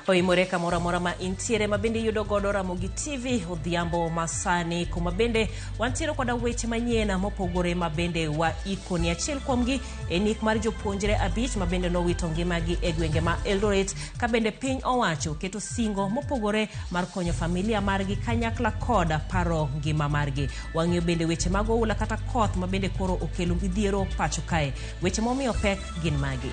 Oimore kamoro amora ma intiere ma bende iyudo godo Ramogi TV odhiambo masani, kuma bende wantiere koda weche manyien mopogore ma bende waikoni. Achiel kuomgi en ik mar jopuonjre 5 ma bende nowito ngimagi e gwenge ma Eldoret, ka bende piny owacho keto singo mopogore mar konyo familia margi kanyakla kod paro ngima margi. Wang'iyo bende weche mag oula kata koth ma bende koro okelo midhiero pacho kae. Weche momiyo pek gin magi.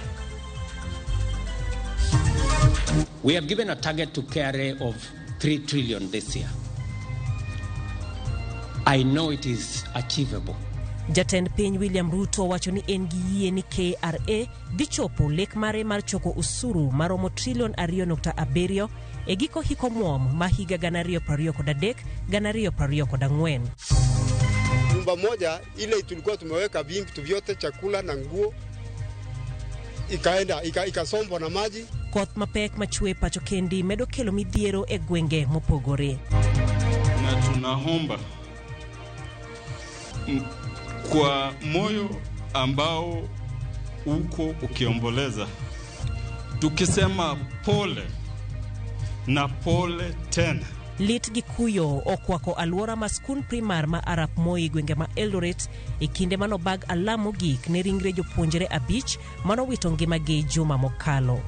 We have given a target to KRA of 3 trillion this year. I know it is achievable. Jatend piny William Ruto wacho ni en gi yie ni KRA dhi chopo lek mare mar choko usuru maromo trilion 2.7 e giko hik omuom ma higa 2023 2024. Nyumba moja ile tulikuwa tumeweka vitu vyote, chakula na nguo, ikaenda ikasombwa na maji. Koth mapek machwe pacho kendi medo kelo midhiero e gwenge mopogore. Na tunaomba kwa moyo ambao uko ukiomboleza, tukisema pole na pole tena. Lit gi kuyo okwako alwora ma skund primar ma Arap Moi gwenge ma Eldoret e kinde manobag alam mogik ne ringre jopuonjre 5 manowito ngimagi juma mokalo.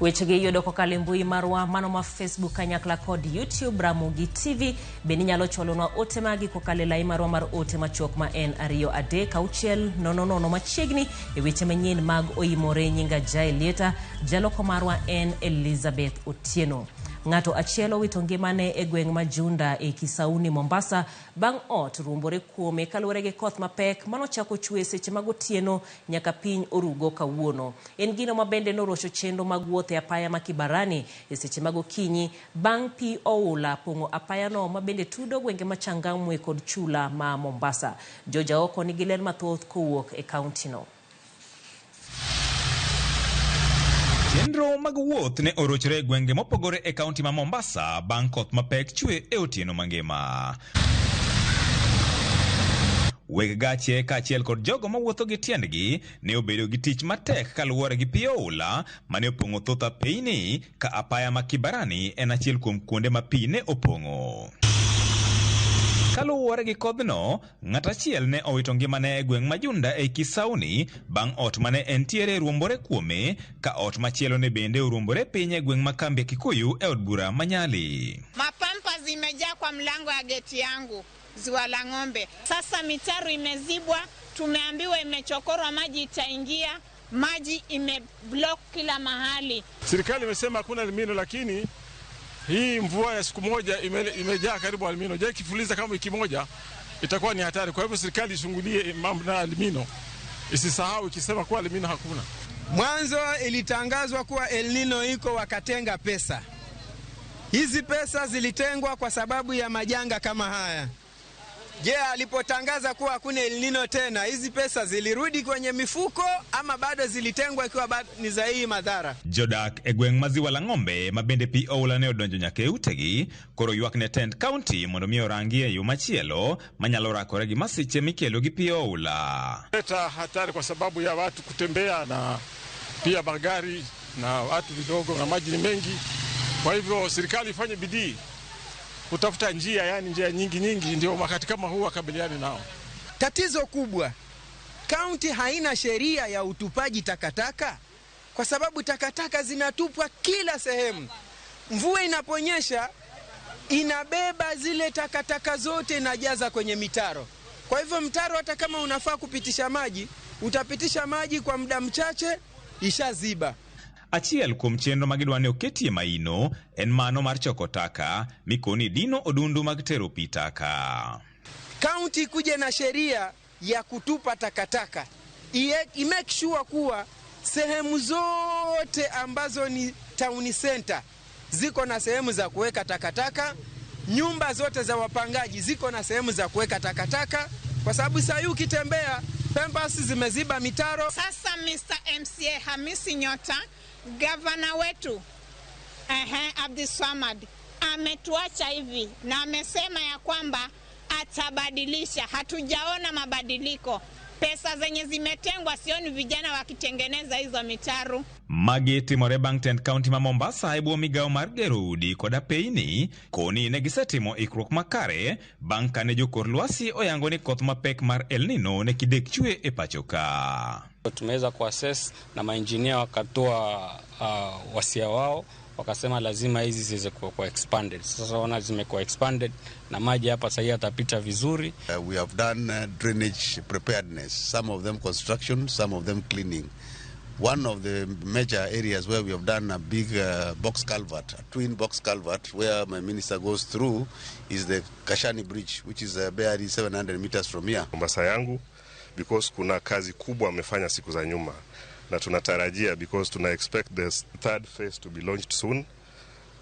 Wechegi iyudo kokalo e mbui marwa mano ma Facebook kanyakla kod YouTube Ramogi TV. Bende inyalo chwalonwa ote magi kokalo e lai marwa mar ote machuok ma en 2 3 6 0 0 machiegni e weche manyien mag Oimore. Nyinga Jael Lieta, jaloko marwa en Elizabeth Otieno. Ng'ato achiel owito ngimane e gweng' ma Junda e Kisauni, Mombasa, bang' ot ruombore kuome kaluwore gi koth mapek manochako chwe seche mag otieno nyaka piny orugo kawuono. En gino ma bende norocho chenro mag wuoth e apaya ma Kibarani e seche mag okinyi bang' pi oula pong'o apayano ma bende tudo gwenge ma Changamwe kod chula ma Mombasa. George Aoko nigi ler mathoth kowuok e kaunti no. Chenro mag wuoth ne orochore e gwenge mopogore e kaunti ma Mombasa bang' koth mapek chwe e otieno mangima. Weg gache kaachiel kod jogo mawuotho gi tiendgi ne obedo gi tich matek kaluwore gi pi oula mane opong'o thoth apeyni, ka apaya ma Kibarani en achiel kuom kuonde ma pi ne opong'o. Kaluwore gi kodhno, ng'at achiel ne owito ngimane e gweng' ma Junda e Kisauni bang' ot mane entiere ruombore kuome, ka ot machielo ne bende oruombore piny e gweng' ma Kambi ya Kikuyu e od bura ma Nyali. Mapampa zimejaa kwa mlango ya geti yangu Ziwa la Ng'ombe. Sasa mitaro imezibwa, tumeambiwa imechokorwa, maji itaingia, maji imeblock kila mahali. Serikali imesema hakuna El Nino, lakini hii mvua ya siku moja imejaa karibu El Nino. Je, ikifuliza kama wiki moja itakuwa ni hatari. Kwa hivyo serikali ichungulie mambo na El Nino, isisahau ikisema kuwa El Nino hakuna. Mwanzo ilitangazwa kuwa El Nino iko, wakatenga pesa. Hizi pesa zilitengwa kwa sababu ya majanga kama haya. Je, alipotangaza kuwa hakuna El Nino tena, hizi pesa zilirudi kwenye mifuko ama bado zilitengwa ikiwa bado ni za hii madhara? Jodak e gweng' ma Ziwa la Ng'ombe ma bende pi oula ne odonjo nyaka e utegi, koro ywak ne tend county mondo mi orangi e yo machielo manyalo rakore gi masiche mikelo gi pi oula. Leta hatari kwa sababu ya watu kutembea na pia magari na watu vidogo na maji ni mengi. Kwa hivyo serikali ifanye bidii kutafuta njia, yani njia nyingi nyingi, ndio wakati kama huu wakabiliane nao. Tatizo kubwa, kaunti haina sheria ya utupaji takataka, kwa sababu takataka zinatupwa kila sehemu. Mvua inaponyesha inabeba zile takataka zote inajaza kwenye mitaro. Kwa hivyo mtaro hata kama unafaa kupitisha maji, utapitisha maji kwa muda mchache, ishaziba. Achiel kuom chenro ma gidwa ni oketie maino en mano mar choko taka mikoni dino odundu mag tero pi taka. Kaunti kuje na sheria ya kutupa takataka, i make sure kuwa sehemu zote ambazo ni town center ziko na sehemu za kuweka takataka, nyumba zote za wapangaji ziko na sehemu za kuweka takataka, kwa sababu saa hii ukitembea Pampers zimeziba mitaro. Sasa Mr. MCA Hamisi Nyota, gavana wetu Abdulswamad ametuacha hivi na amesema ya kwamba atabadilisha. Hatujaona mabadiliko. Pesa zenye zimetengwa, sioni vijana wakitengeneza hizo mitaro. Magi timore bang' tend kaunti ma Mombasa e bwo migawo mar gero udi kod apeyni koni ne gisetimo ikruok makare bang' kane jokor lwasi oyango ni koth mapek mar El Nino ne kidek chwe e pacho ka. Tumeweza kuassess na mainjinia wakatoa wasia wao, wakasema lazima hizi ziweze kuwa expanded. Sasa ona zimekuwa expanded na maji hapa sasa yatapita vizuri. We have done drainage preparedness, some of them construction, some of them cleaning. One of the major areas where we have done a big box culvert, a twin box culvert, where my minister goes through is the Kashani Bridge, which is barely 700 meters from here. Mombasa yangu because kuna kazi kubwa amefanya siku za nyuma na tunatarajia because tuna expect the third phase to be launched soon,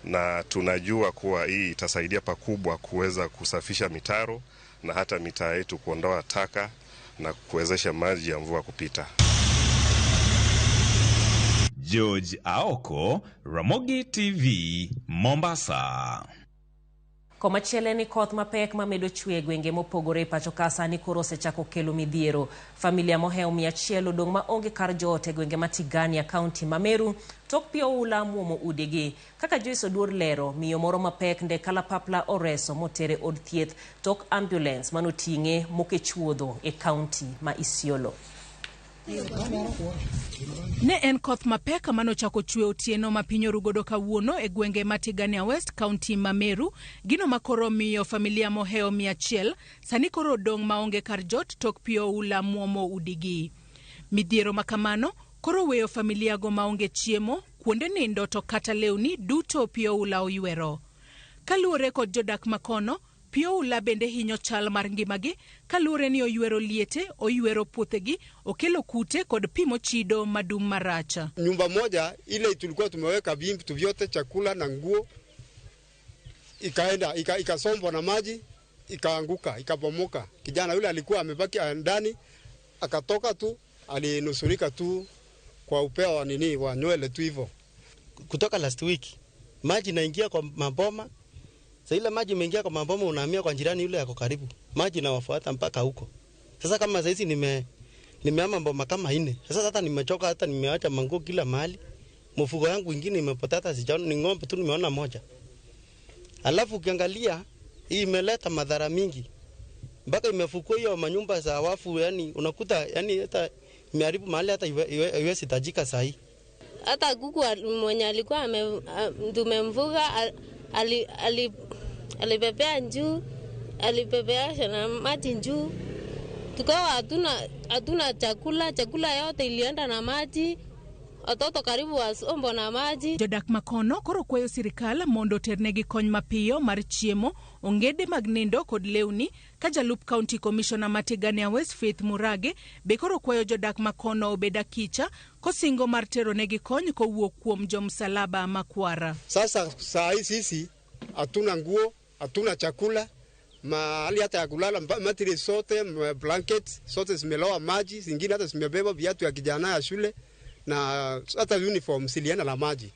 na tunajua kuwa hii itasaidia pakubwa kuweza kusafisha mitaro na hata mitaa yetu kuondoa taka na kuwezesha maji ya mvua kupita. George Aoko, Ramogi TV, Mombasa. Komachielo ni koth mapek mamedo chwe e gwenge mopogore e pacho ka sani koro osechako kelo midhiero. Familia mohewo 100 odong' maonge kar joot e gwenge ma Tigania, kaunti ma Meru tok pi oula muomo udigi. Kaka Joyce Oduor lero, miyo moro mapek nde kalapapla oreso motere od thieth tok ambulance manoting'e moke chuodho e kaunti ma Isiolo. Ne en koth mapek manochako chwe otieno ma piny orugodo kawuono e gwenge ma Tigania West, kaunti ma Meru, gino makoro miyo familia mohewo 100 sani koro odong' maonge kar jot tok pi oula muomo udigi. Midhiero makamano koro weyo familia go maonge chiemo, kuonde nindo to kata lewni duto pi oula oywero. Kaluwore kod jodak makono, pi oula bende hinyo chal mar ngimagi kaluwore ni oywero liete, oywero puothegi, okelo kute kod pi mochido madum marach. Nyumba moja ile tulikuwa tumeweka vitu vyote, chakula na nguo, ikaenda ikasombwa na maji, ikaanguka, ikabomoka. Kijana yule alikuwa amebaki ndani, akatoka tu, alinusurika tu kwa upeo wa nini wa nywele tu hivyo. Kutoka last week maji inaingia kwa maboma. Sasa ile maji imeingia kwa maboma, unahamia kwa jirani yule yako karibu. Maji inawafuata mpaka huko. Sasa kama sasa hizi nimehama mboma kama 4. Sasa hata nimechoka, hata nimeacha manguo kila mahali. Mfuko yangu ingine imepotea, hata sijaona, ni ng'ombe tu nimeona moja. Alafu ukiangalia hii imeleta madhara mingi. Mpaka imefukua hiyo manyumba za wafu, yani unakuta yani hata imeharibu mahali hata iwe sitajika sahi. Hata kuku mwenye alikuwa tumemvuka alipepea juu, alipepea na maji juu. Tukawa hatuna chakula, chakula yote ilienda na maji. Watoto karibu wasombo na maji. Jodak makono koro kwayo sirikal mondo oternegi kony mapiyo mar chiemo, ongede mag nindo kod lewni, ka jalup County Commissioner ma Tigania West Faith Murage be koro kwayo jodak makono obed akicha kosingo mar teronegi kony kowuok kuom jomsalaba makwara. Sasa saa hii sisi hatuna nguo, hatuna chakula, mahali hata ya kulala, mattress sote, blanket sote zimeloa maji, zingine hata zimebeba viatu ya kijana ya shule na hata uniform silienda na maji.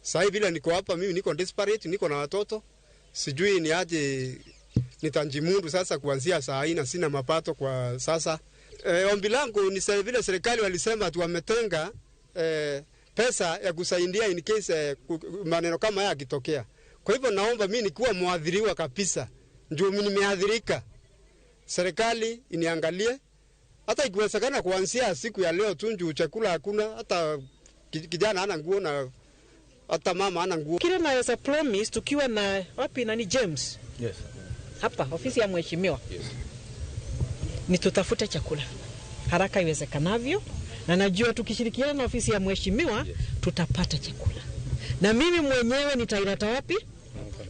Sasa hivi vile niko hapa mimi niko desperate, niko na watoto, sijui ni aje nitanjimundu sasa kuanzia saa hii na sina mapato kwa sasa. Ombi langu ni vile serikali walisema tu wametenga pesa ya kusaidia in case maneno kama haya yakitokea. Kwa hivyo naomba mimi nikuwa muadhiriwa kabisa, ndio mimi nimeadhirika. Serikali iniangalie hata ikiwezekana kuanzia siku ya leo tu, juu chakula hakuna, hata kijana hana nguo na hata mama hana nguo. Kile naweza promise tukiwa na wapi nani James? Yes. Hapa ofisi ya mheshimiwa. Yes. Ni tutafute chakula haraka iwezekanavyo, na najua tukishirikiana na ofisi ya mheshimiwa, yes, tutapata chakula. Na mimi mwenyewe nitaileta wapi?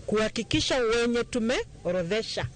Kuhakikisha wenye tumeorodhesha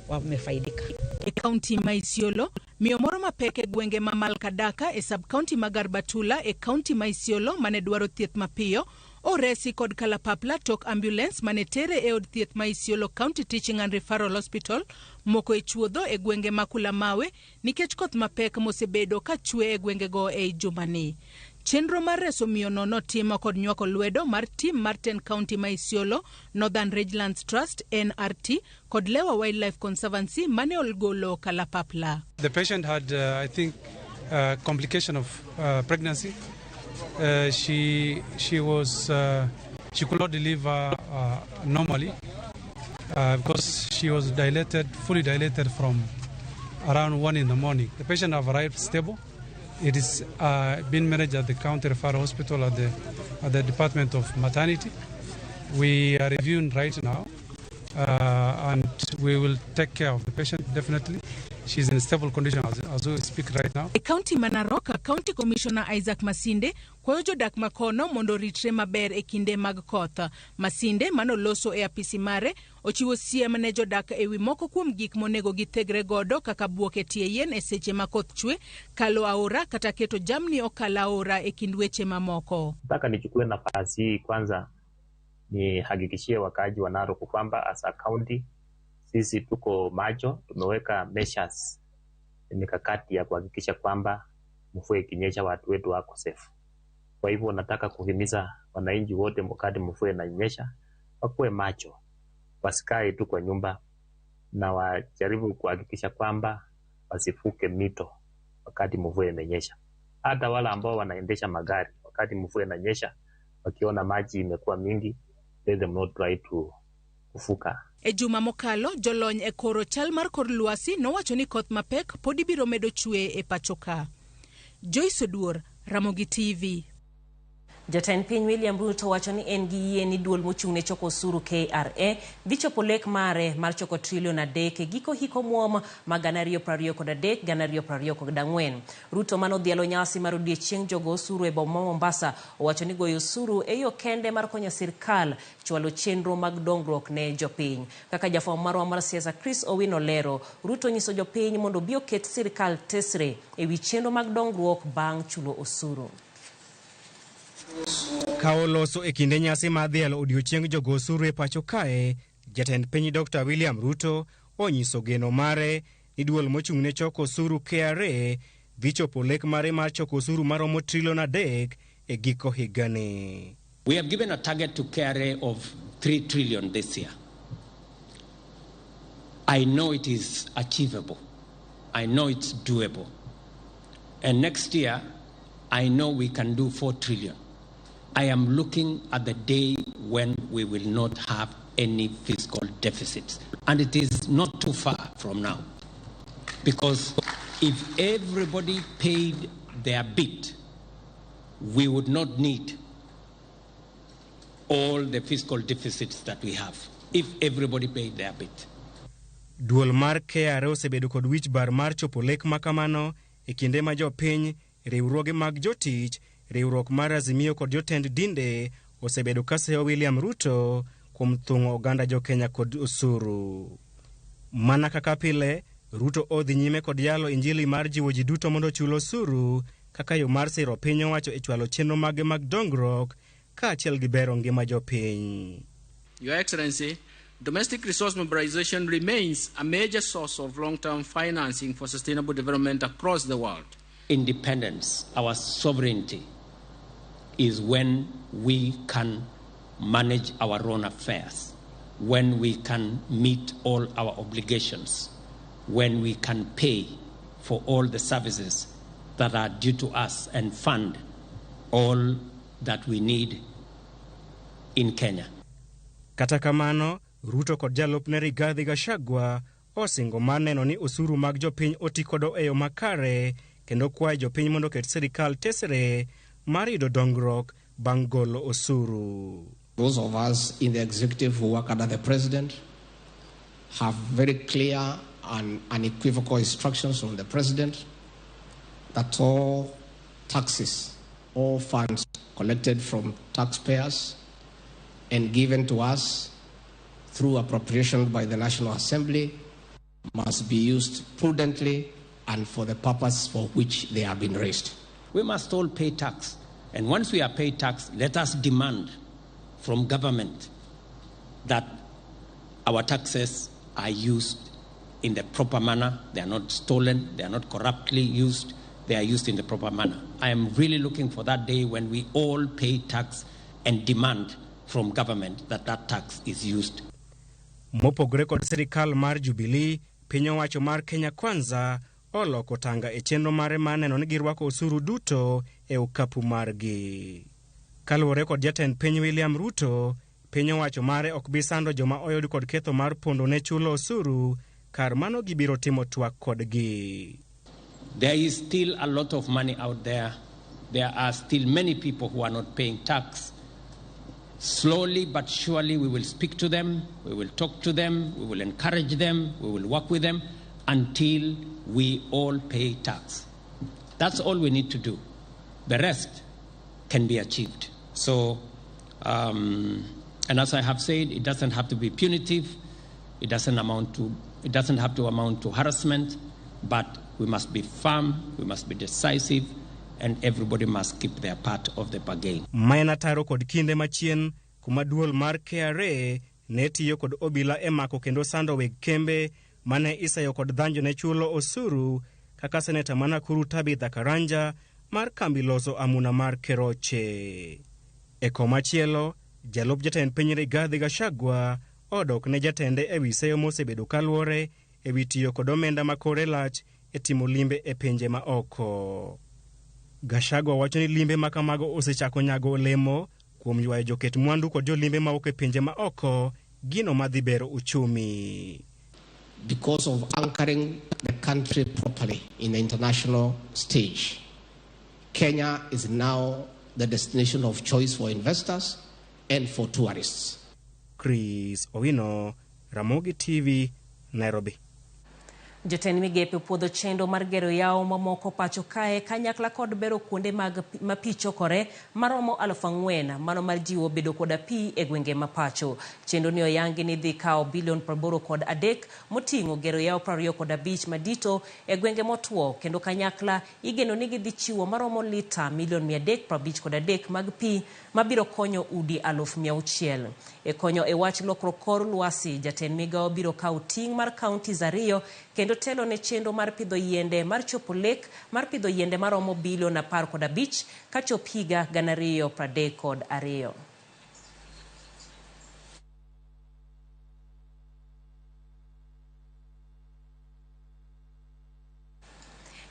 wamefaidika. E kaunti ma Isiolo, miyo moro mapek e gwenge ma Malkadaka e sub-county ma Garbatula e kaunti ma Isiolo mane dwaro thieth mapiyo oresi kod kalapapla tok ambulance mane tere e od thieth ma Isiolo County Teaching and Referral Hospital moko e chuodho e gwenge ma Kulamawe nikech koth mapek mosebedo ka chwe e gwengego ei jumani. Chenro mar reso miyono notim kod nywako lwedo mar tim mar 10 county ma Isiolo, Northern Rangelands Trust NRT kod Lewa Wildlife Conservancy mane ogolo kalapapla. The patient had, I think, complication of pregnancy. She could not deliver normally because she was dilated, fully dilated from around 1 in the morning. The patient have arrived stable. It is being managed at the county referral hospital at the Department of Maternity. We are reviewing right now, and we will take care of the patient definitely. She's in stable condition as we speak right now. E kaunti ma Narok, County Commissioner Isaac Masinde kwayo jodak makono mondo oritre maber e kinde mag koth. Masinde manoloso e apisi mare ochiwo siem ne jodak ewi moko kuom gik monego githegre godo kaka buok e tie yien e seche ma koth chwe, kalo aora kata keto jamni okal aora e kind weche mamoko. Nataka nichukue nafasi hii kwanza nihakikishie wakaaji wa Narok kwamba as a county sisi tuko macho, tumeweka measures, mikakati ya kuhakikisha kwamba mvua ikinyesha watu wetu wako safe. Kwa hivyo nataka kuhimiza wananchi wote, wakati mvua inanyesha, wakuwe macho, wasikae tu kwa nyumba na wajaribu kuhakikisha kwamba wasivuke mito wakati mvua imenyesha. Hata wale ambao wanaendesha magari wakati mvua inanyesha, wakiona maji imekuwa mingi, let them not try to kuvuka. E juma mokalo, jolony e koro chal mar kor lwasi nowacho ni koth mapek podi biro medo chwe e pacho ka. Joyce Oduor, Ramogi TV. Jatend piny William Ruto wacho ni en gi yie ni duol mochung' ne choko osuru KRA dhi chopo lek mare mar choko trilion 3 e giko hik omuom ma 2023 2024. Ruto manodhialo nyasi mar odiechieng jogo osuru e boma ma Mombasa owacho ni goyo osuru e yo kende mar konyo sirkal chwalo chenro mag dongruok ne jopiny. Kaka jafwambo marwa mar siasa Chris Owino lero, Ruto nyiso jopiny mondo obi oket sirkal tesre ewi chenro mag dongruok bang' chulo osuru. Ka oloso e kinde nyasi mar dhialo odiechieng jogo osuru e pacho kae, jatend piny Dr. William Ruto onyiso geno mare ni duol mochung' ne choko osuru KRA dhi chopo lek mare mar choko osuru maromo trilion 3 e giko higani. We have given a target to KRA of 3 trillion this year. I know it is achievable. I know it's doable. And next year, I know we can do 4 trillion. I am looking at the day when we will not have any fiscal deficits. And it is not too far from now. Because if everybody paid their bit, we would not need all the fiscal deficits that we have. If everybody paid their bit. Duol mar KRA osebedo kod wich bar mar chopo lek makamano e kinde ma jopiny, riwruoge mag jotich, riwruok mar Azimio kod jotend dinde osebedo ka seyo William Ruto kuom thung'o oganda jokenya kod osuru. Mana kaka pile, Ruto odhi nyime kod yalo injili mar jiwo ji duto mondo ochul osuru kaka yo mar siro piny owacho e chwalo chenro mage mag dongruok kaachiel gi bero ngima jopiny. Your Excellency, domestic resource mobilization remains a major source of long-term financing for sustainable development across the world. Independence, our sovereignty, is when we can manage our own affairs, when we can meet all our obligations, when we can pay for all the services that are due to us and fund all that we need in Kenya. Kata kamano, Ruto kod jalupne Rigathi Gachagua osingo mar neno ni osuru mag jopiny oti kodo e yo makare kendo kwayo jopiny mondo oket sirikal tesre mar yudo dongruok bang' golo osuru. Those of us in the executive who work under the president have very clear and unequivocal instructions from the president that all taxes, all funds collected from taxpayers and given to us through appropriation by the National Assembly must be used prudently and for the purpose for which they have been raised. We must all pay tax. And once we are paid tax, let us demand from government that our taxes are used in the proper manner. They are not stolen, they are not corruptly used, they are used in the proper manner. I am really looking for that day when we all pay tax and demand from government that that tax is used. Mopogore kod sirikal mar Jubilee, piny owacho mar Kenya Kwanza oloko tanga e chenro mare mar neno ni girwako osuru duto e okapu margi. Kaluwore kod jatend piny William Ruto, piny owacho mare ok bi sando joma oyud kod ketho mar pondo ne chulo osuru, kar mano gibiro timo twak kodgi. There is still a lot of money out there. There are still many people who are not paying tax. Slowly but surely, we will speak to them, we will talk to them, we will encourage them, we will work with them until we all pay tax. That's all we need to do. The rest can be achieved. So, and as I have said, it doesn't have to be punitive, it doesn't have to amount to harassment, but we must be firm, we must be decisive, and everybody must keep their part of the bargain. Maen ataro kod kinde machien kuma duol mar KRA ne tiyo kod obila e mako kendo sando weg kembe mane iseyo kod dhanjo ne chulo osuru kaka seneta ma Nakuru Tabitha Karanja mar kambi loso amuna mar Keroche. E komachielo, jalup jatend piny Rigathi Gachagua odok ne jatende ewi seyo mosebedo kaluwore ewi tiyo kod omenda ma kore lach e timo limbe e pinje ma oko. Gachagua wacho ni limbe ma kamago osechako nyago olemo kuom ywayo joket mwandu kod jolimbe mawuok e pinje ma oko, gino madhi bero uchumi. Because of anchoring the country properly in the international stage, Kenya is now the destination of choice for investors and for tourists. Chris Owino, Ramogi TV, Nairobi. Jotend migepe puodho chenro mar gero yawo mamoko pacho kae kanyakla kod bero kuonde mag ma pi chokore maromo 4,000 mano mar jiwo bedo koda pi e gwenge ma pacho. Chenro ni oyangi ni dhi kawo bilion 83 moting'o gero yawo 25 madito e gwenge motwo kendo kanyakla igeno ni gidhi chiwo maromo lita milion 353 mag pi mabiro konyo udi 600,000. E konyo e wach lokruok kor lwasi, jatend migawo biro kawo ting' mar counties 2 kendo telo ne chenro mar pidho yiende mar chopo lek mar pidho yiende maromo bilion 15 kachop higa 2032.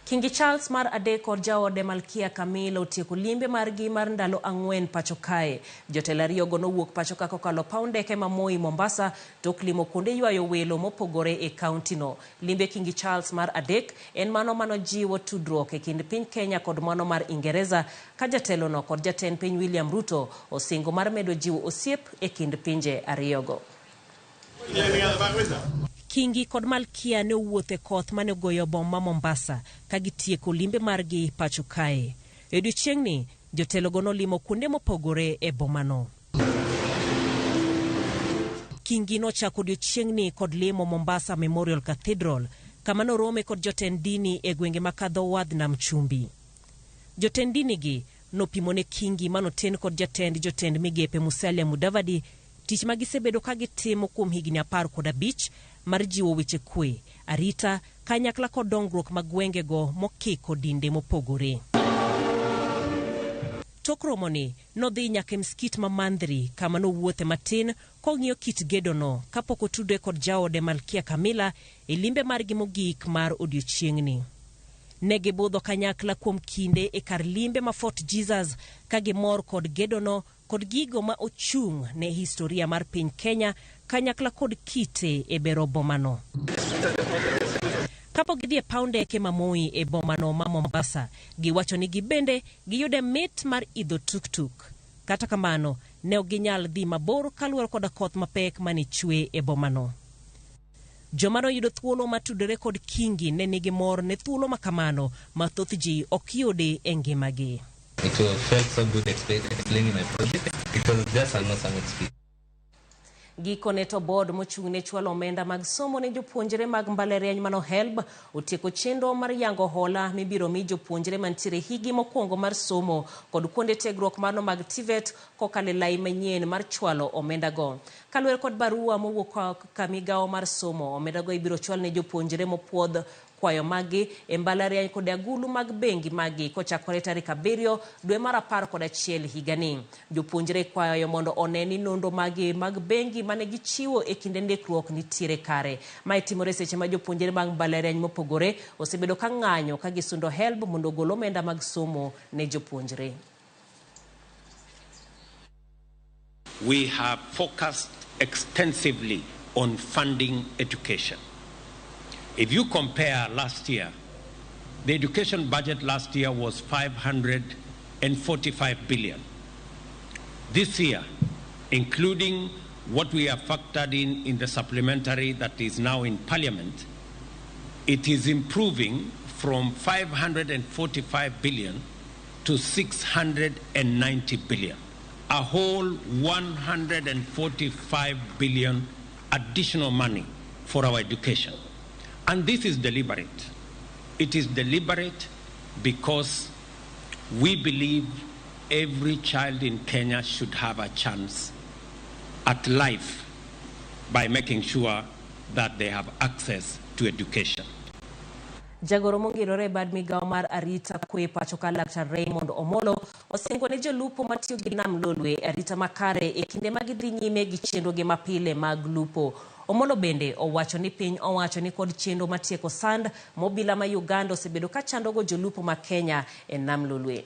Kingi Charles mar adek kod jaode Malkia Camilla otieko limbe margi mar ndalo 4 pacho kae. Jotelo ariyogo nowuok pacho ka kokalo paw ndeke ma Moi Mombasa tok limo kuonde ywayo welo mopogore e kaunti no. Limbe Kingi Charles mar adek en mano manojiwo tudruok e kind piny Kenya kod mano mar Ingereza ka jatelono kod jatend piny William Ruto osingo mar medo jiwo osiep e kind pinje ariyogo. Kingi kod Malkia ne owuotho e koth mane ogoyo boma Mombasa ka gitieko limbe margi pacho kae. E odiechieng'ni, jotelogo nolimo kuonde mopogore e bomano. Kingi nochako odiechieng'ni kod limo Mombasa Memorial Cathedral, kama norome kod jotend dini e gwenge ma kadho wadh Nam Chumbi. Jotend dini gi nopimo ne Kingi manoten kod jatend jotend migepe Musalia Mudavadi tich ma gisebedo ka gitimo kuom higni 15 mar jiwo weche kwe, arita, kanyakla kod dongruok mag gwengego mokiko dinde mopogore. Tok romoni nodhi nyaka e msikit ma Mandhri kama nowuothe matin kong'iyo kit gedono kapok otudre kod jaode Malkia Camilla e limbe margi mogik mar odiechieng'ni. Ne gibudho kanyakla kuom kinde e kar limbe ma Fort Jesus ka gimor kod gedono kod gigo ma ochung' ne historia mar piny Kenya kanyakla kod kite e bero bomano. Kapok gidhi e paw ndeke ma Moi e bomano ma Mombasa, giwacho ni gibende giyude mit mar idho tuktuk. Kata kamano, ne ok ginyal dhi mabor kaluwore koda koth mapek mane chwe e bomano. Joma noyudo thuolo matudore kod Kingi ne nigi mor ne thuolo makamano ma thoth ji ok yudi e ngimagi. It felt so good explaining my project. It was just an awesome experience. Gikone to board mochung' ne chwalo omenda mag somo ne jopuonjre mag mbalariany mano HELB otieko chenro mar yango hola mibiro mi jopuonjre mantiere higi mokwongo mar somo kod kuonde tiegruok mano mag TVET kokalo e lai manyien mar chwalo omendago. Kaluwore kod barua mowuok ka migawo mar somo, omendago ibiro chwal ne jopuonjre mopuodh Kwayo magi e mbalariany kod agulu mag bengi magi kochakore tarik 7 dwe mar 11 higani. Jopuonjre kwayo mondo one ni nonro magi mag bengi mane gichiwo e kinde ndikruok nitiere kare. Mae timore seche ma jopuonjre mag mbalariany mopogore osebedo ka ng'anyo ka gisundo HELB mondo ogol omenda mag somo ne jopuonjre. We have focused extensively on funding education. If you compare last year, the education budget last year was 545 billion. This year, including what we have factored in the supplementary that is now in Parliament, it is improving from 545 billion to 690 billion. A whole 145 billion additional money for our education. And this is deliberate. It is deliberate because we believe every child in Kenya should have a chance at life by making sure that they have access to education. Jagoro mongirore e bad migawo mar arita kwe pacho ka Laktar Raymond Omolo osingo ne jolupo matiyo gi nam Lolwe arita makare e kinde ma gidhi nyime gi chenrogi mapile mag lupo. Omolo bende owacho ni piny owacho ni kod chenro matieko sand mobila ma Uganda osebedo ka chandogo jolupo ma Kenya e nam Lolwe.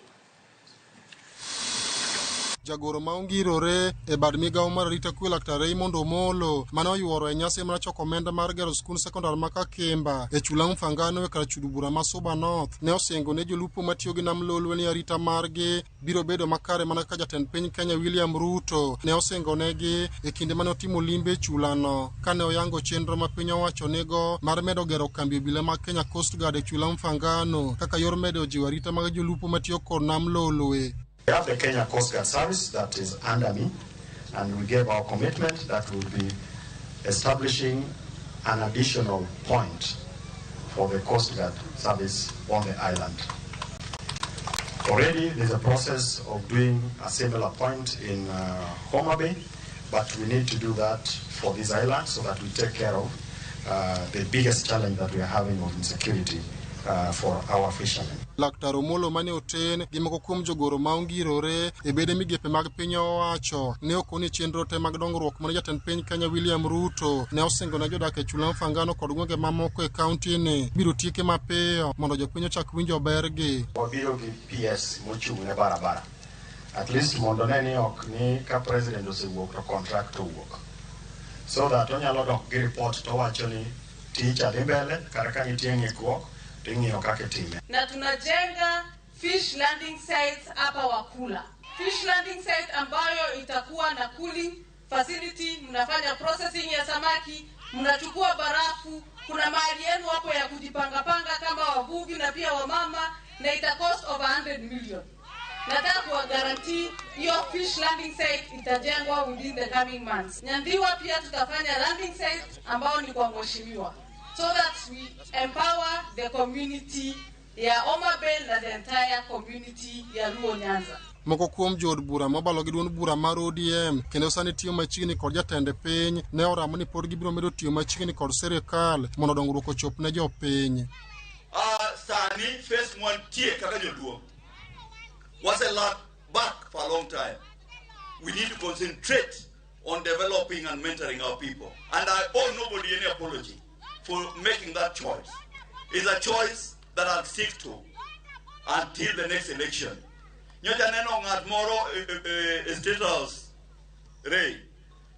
Jagoro ma ongirore e bad migawo mar arita kwe Laktar Raymond Omolo mane oyuoro e nyasi mar choko omenda mar gero skund sekondar ma Kakemba e chula Mfangano e kar chudo bura ma Suba North ne osingo ne jolupo matiyo gi nam Lolwe ni arita margi biro bedo makare mana kaka jatend piny Kenya William Ruto ne osingo negi e kinde mane otimo limbe e chulano kane oyango chenro ma piny owacho nigo mar medo gero kambi obila mag Kenya Coast Guard e chula Mfangano kaka yor medo jiwo arita mag jolupo matiyo kod nam Lolwe. We have the Kenya Coast Guard Service that is under me, and we gave our commitment that we'll be establishing an additional point for the Coast Guard Service on the island. Already there's a process of doing a similar point in Homa Bay, but we need to do that for this island so that we take care of the biggest challenge that we are having of insecurity for our fishermen. Laktar Omolo mane oten gi moko kuom jogoro ma ongirore e bede migepe mag piny owacho ne okoni chenro te mag dongruok mane jatend piny Kenya William Ruto ne osingo ne jodak e chula Mfangano kod gwenge mamoko e kaunti ni biro tieke mapiyo mondo jopiny ochak winjo bergi. Wabiro gi PS mochung' ne barabara. At least mondo ne ni ok ni ka president osewuok to contract owuok. So that onyalo dok gi report to wacho ni tich adhi mbele kar ka nitie ng'ikruok. Na tunajenga fish landing sites hapa Wakula. Fish landing site ambayo itakuwa na cooling facility, mnafanya processing ya samaki, mnachukua barafu, kuna mahali yenu hapo ya kujipanga-panga kama wavuvi na pia wamama, na ita cost over 100 million. Nataka kuwa guarantee hiyo fish landing site itajengwa within the coming months. Nyandiwa pia tutafanya landing site ambao ni kwa mheshimiwa, so that we empower the community ya Homa Bay na the entire community ya Luo Nyanza. Moko kuom jood bura mobalo gi duond bura mar ODM kendo sani tiyo machiegni kod jatend piny ne oramo ni pod gibiro medo tiyo machiegni kod sirikal mondo dongruok ochop ne jopiny. Sani phase mwantie kaka joluo was a lot back for a long time. We need to concentrate on developing and mentoring our people. And I owe nobody any apology for making that choice. It's a choice that I'll stick to until the next election. Nyocha neno ng'at moro e State House, Ray.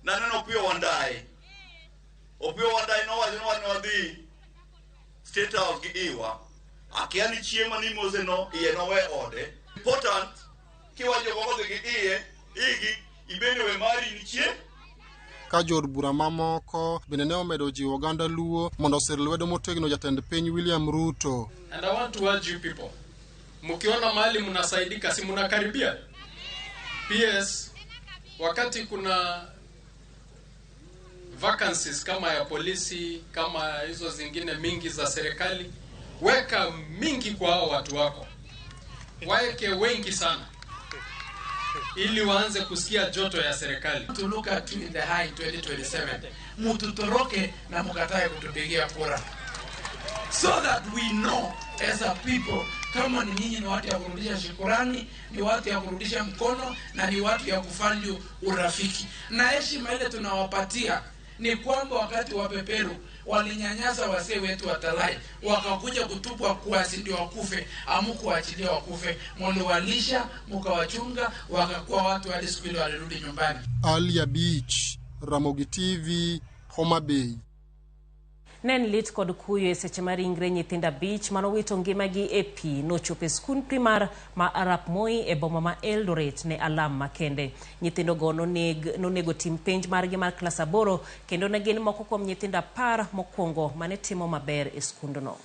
Naneno Opiyo Wandayi. Opiyo Wandayi nowacho ni wan wadhi State House gi iwa. Akia ni chiemo ni mose no, iye nowe ode. Important, kiwacho gogo dhi gi iye, igi, ibende we mari nichie. Ka jood bura mamoko bende ne omedo jiwo oganda Luo mondo osir lwedo motegno jatend piny William Ruto. And I want to urge you people, mkiona mahali mnasaidika, si mnakaribia? PS, wakati kuna vacancies kama ya polisi, kama hizo zingine mingi za serikali, weka mingi kwa hao watu wako. Waeke wengi sana ili waanze kusikia joto ya serikali. To look at you in the high 2027. Mututoroke na mukatae kutupigia kura. So that we know as a people kama ni nyinyi ni watu ya kurudisha shukurani, ni watu ya kurudisha mkono na ni watu ya kufanya urafiki. Na heshima ile tunawapatia ni kwamba wakati wa peperu walinyanyasa wasee wetu wa Talai, wakakuja kutupwa kuasi ndio wakufe, amukuachilia wakufe, mliwalisha mkawachunga, wakakuwa watu hadi siku ile walirudi nyumbani. Alia Beach, Ramogi TV, Homa Bay. Ne en lit kod kuyo e seche ma ringre nyithindo 5 manowito ngimagi e pi nochopo e skund primar ma Arap Moi e boma ma Eldoret ne alam makende. Nyithindogo nonego tim penj margi mar klas 8 kendo ne gin moko kuom nyithindo 10 mokwongo mane timo maber e skundno.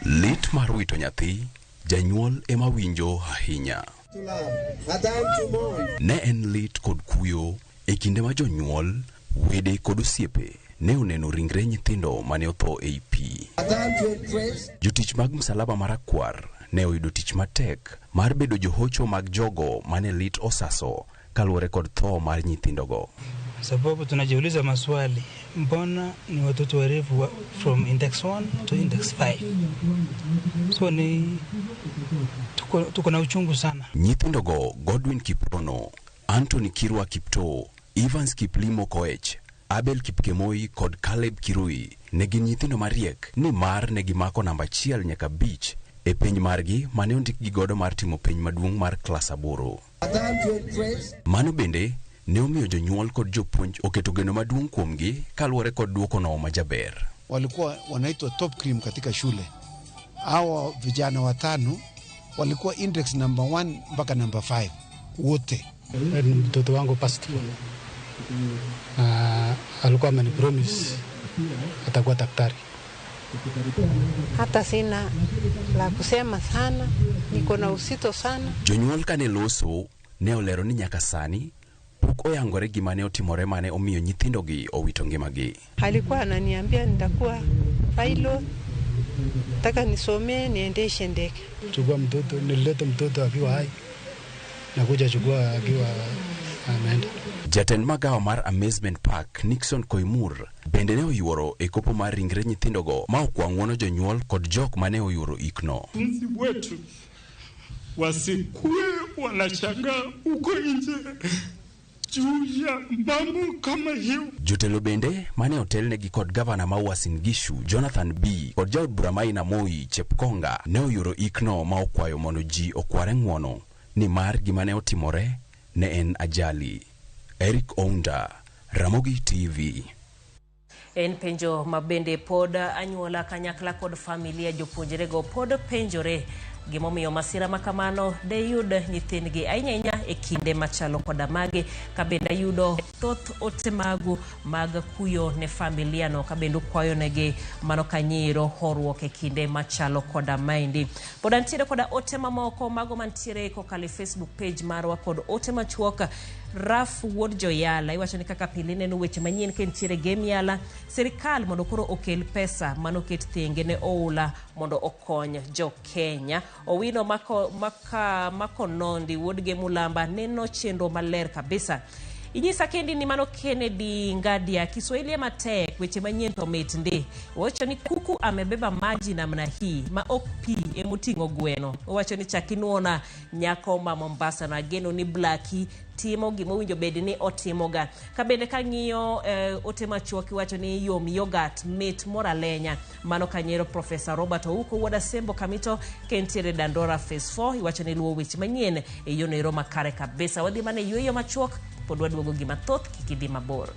Lit mar wito nyathi, janyuol ema winjo ahinya. Ne en lit kod kuyo e kinde ma jonyuol, wede kod osiepe ne oneno ringre nyithindo mane otho ei pi. Jotich mag Msalaba Marakwar ne oyudo tich matek mar bedo johocho mag jogo mane lit osaso kaluwore kod tho mar nyithindogo. Sababu tunajiuliza maswali, mbona ni watoto warefu from index 1 to index 5? So ni tuko na uchungu sana. Nyithindogo Godwin Kiprono, Anthony Kirwa Kiptoo, Evans Kiplimo Koech, Abel Kipkemoi kod Caleb Kirui ne gin nyithindo mariek nimar ne gimako namba 1 nyaka 5 e penj margi mane ondikgi godo mar timo penj maduong' mar klas 8. Mano bende ne omiyo jonyuol kod jopuonj oketo geno maduong' kuomgi kaluwore kod duokono majaber. Walikuwa wanaitwa top cream katika shule. Hawa vijana 5 walikuwa index number 1 mpaka number 5 wote. Mtoto wangu past alikuwa amenipromise atakuwa daktari. Hata sina la kusema sana, niko na usito sana. Jonyuol kane loso ne olero ni nyaka sani pok oyangore gima ne otimore mane omiyo nyithindogi owito ngimagi. Alikuwa ananiambia nitakuwa pilot, nataka nisomee niendeshe ndege. Chukua mtoto, nilileta mtoto akiwa hai na kuja chukua akiwa ameenda. Jatend magawa mar Amazement Park Nixon Koimur bende ne oyuoro e kopo mar ringre nyithindogo ma okwa ng'uono jonyuol kod jok mane oyuoro ikno. Wanafunzi wetu wasikuwe wanashangaa huko nje juu ya mambo kama hiyo. Jotelo bende mane otelnegi kod gavana ma Uasin Gishu Jonathan B kod jaod bura Maina Moi Chepkonga ne oyuoro ikno ma okwayo mondo ji okware ng'uono nimar gima ne otimore ne en ajali. Eric Ounda, Ramogi TV. En penjo ma bende pod anyuola kanyakla kod familia jopuonjrego pod penjore gimomiyo masira makamano de yud nyithindgi ahinya ahinya e kinde machalo koda mage. Ka bende ayudo thoth ote magu mag kuyo ne familia no, ka bende ukwayo negi mano kanyiro horuok e kinde machalo koda maendi. Pod antiere koda ote mamoko mago mantiere kokalo e Facebook page marwa kod ote machuok. Raf Wuod Joyala iwacho ni kaka pile neno weche manyien ka nitiere Gem Yala, sirikal mondo koro okel pesa manoket thenge ne oula mondo okony jo Kenya. Owino Makonondi wuod Gemulamba neno chenro maler kabisa. Inyisa kendi ni mano Kennedy Ngadia, Kiswahili matek, weche manyien to mit ndi. Owacho ni kuku amebeba maji namna hii ma ok pi emoting'o gweno. Owacho ni chakinuona nyako ma Mombasa na geno ni Blackie timo gimowinjo bed ni otimoga. Kabende kang'iyo ote machuok iwacho ni yom yogurt mit moralenya. Mano kanyero Professor Robert Ouko wuod Asembo Kamito kentiere Dandora Phase 4 iwacho ni luwo weche manyien e yono ero makare kabisa. Wadhi mana e yueyo machuok pod waduogo gi mathoth, kik idhi mabor.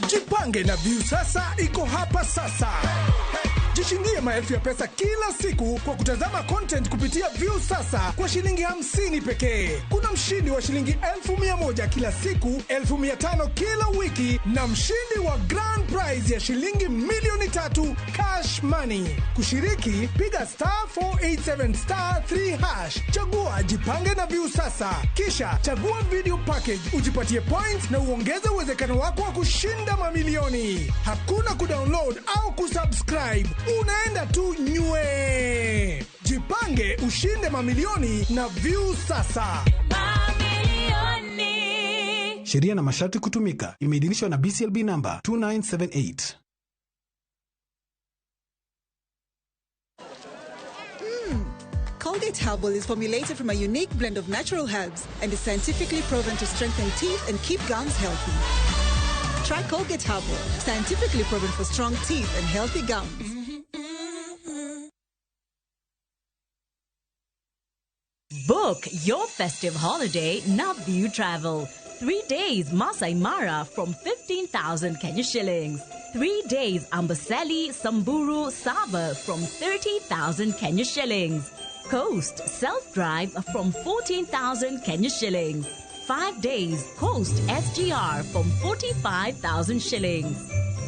Jipange na Viusasa iko hapa sasa. Jishindie maelfu ya pesa kila siku kwa kutazama content kupitia Viusasa kwa shilingi 50 pekee. Kuna mshindi wa shilingi 1,100 kila siku, 500 kila wiki na mshindi wa grand prize ya shilingi 3,000,000 cash money. Kushiriki, piga *487*3#. Chagua Jipange na Viusasa. Kisha chagua video package, ujipatie points na uongeze uwezekano wako wa kushinda mamilioni. Hakuna kudownload au kusubscribe. Unaenda tu nywe. Jipange ushinde mamilioni na Viusasa. Sheria na masharti kutumika. Imeidhinishwa na BCLB namba 2978. Colgate Herbal is formulated from a unique blend of natural herbs and is scientifically proven to strengthen teeth and keep gums healthy. Try Colgate Herbal, scientifically proven for strong teeth and healthy gums. Book your festive holiday now View Travel. 3 days Masai Mara from 15,000 Kenya shillings. 3 days Amboseli, Samburu, Sava from 30,000 Kenya shillings. Coast self-drive from 14,000 Kenya shillings. 5 days Coast SGR from 45,000 shillings.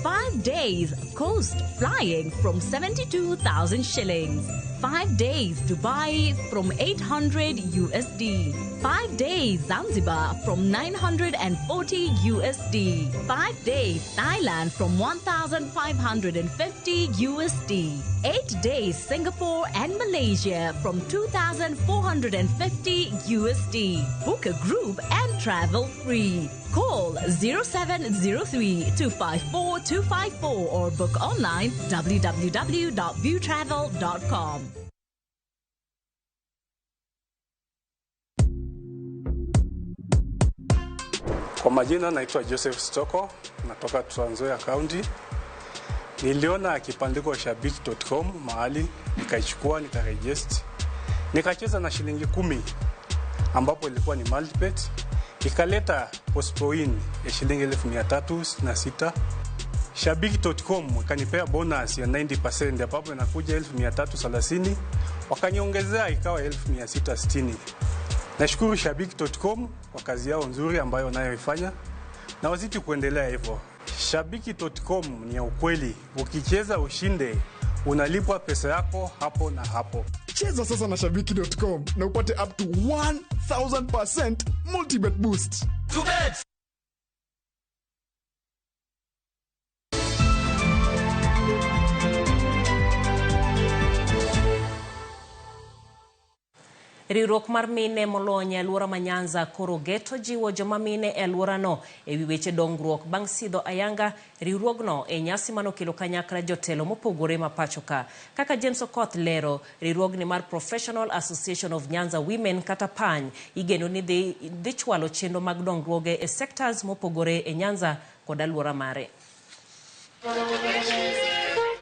5 days Coast flying from 72,000 shillings. 5 days Dubai from 800 USD. 5 days Zanzibar from 940 USD. 5 days Thailand from 1,550 USD. 8 days Singapore and Malaysia from 2,450 USD. Book a group and travel free. Call 0703 254 254 or book online www.viewtravel.com. Kwa majina naitwa Joseph Stoko, natoka Trans Nzoia County. Niliona kibandiko shabiki.com mahali, nikaichukua nikaregister, nikacheza na shilingi 10 ambapo ilikuwa ni multibet, ikaleta postpoin ya shilingi 1366. Shabiki.com ikanipea bonus ya 90% ambapo inakuja 1330, wakaniongezea ikawa 1660. Nashukuru Shabiki.com kwa kazi yao nzuri ambayo wanayoifanya na wazidi kuendelea hivyo. Shabiki.com ni ya ukweli, ukicheza ushinde, unalipwa pesa yako hapo na hapo. Cheza sasa na Shabiki.com na upate up to 1000% multibet boost. Riwruok mar mine molony e alwora ma Nyanza koro geto jiwo joma mine e alworano e wi weche dongruok bang' sidho ayanga riwruogno e nyasi manokelo kanyakla jotelo mopogore ma pacho ka. Kaka James Okoth lero, riwruogni mar Professional Association of Nyanza Women kata PANY igeno ni dhi chwalo chenro mag dongruoge e sectors mopogore e Nyanza kod alwora mare.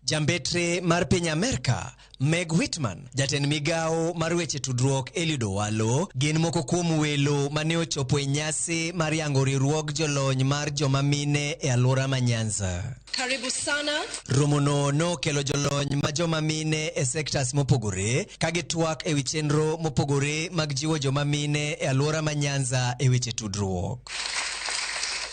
Jambetre mar piny Amerka Meg Whitman, jatend migawo mar weche tudruok Eliud Owalo gin moko kuom welo mane ochopo e nyasi mar yango riwruog jolony mar joma mine e alwora ma Nyanza. Karibu sana. Romono nokelo jolony ma joma mine e sectors mopogore ka gitwak ewi chenro mopogore mag jiwo joma mine e alwora ma Nyanza e weche tudruok.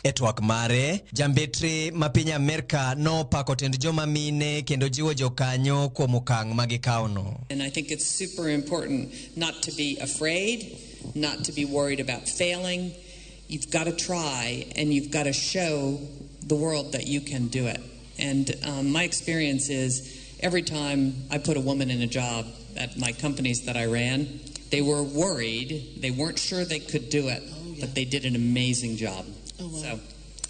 E twak mare, jambetre ma piny Amerka nopako tend joma mine kendo jiwo jokanyo kuom okang' ma gikawono. And I think it's super important not to be afraid, not to be worried about failing. You've got to try and you've got to show the world that you can do it. And my experience is every time I put a woman in a job at my companies that I ran, they were worried, they weren't sure they could do it, but they did an amazing job. Oh, wow.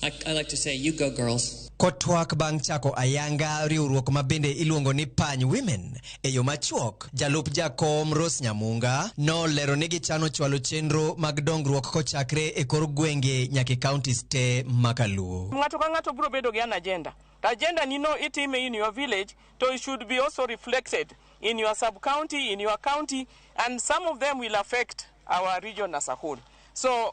So I like to say, you go girls. Kotwak bang' chako ayanga riwruok ma bende iluongo ni Pany Women e yo machuok, jalup jakom Rose Nyamunga nolero ni gichano chwalo chenro mag dongruok kochakre e kor gwenge nyaka e counties te makaluo. Ng'ato ka ng'ato biro bedo gi an agenda. The agenda ni no itime in your village, to it should be also reflected in your sub-county, in your county, and some of them will affect our region as a whole. So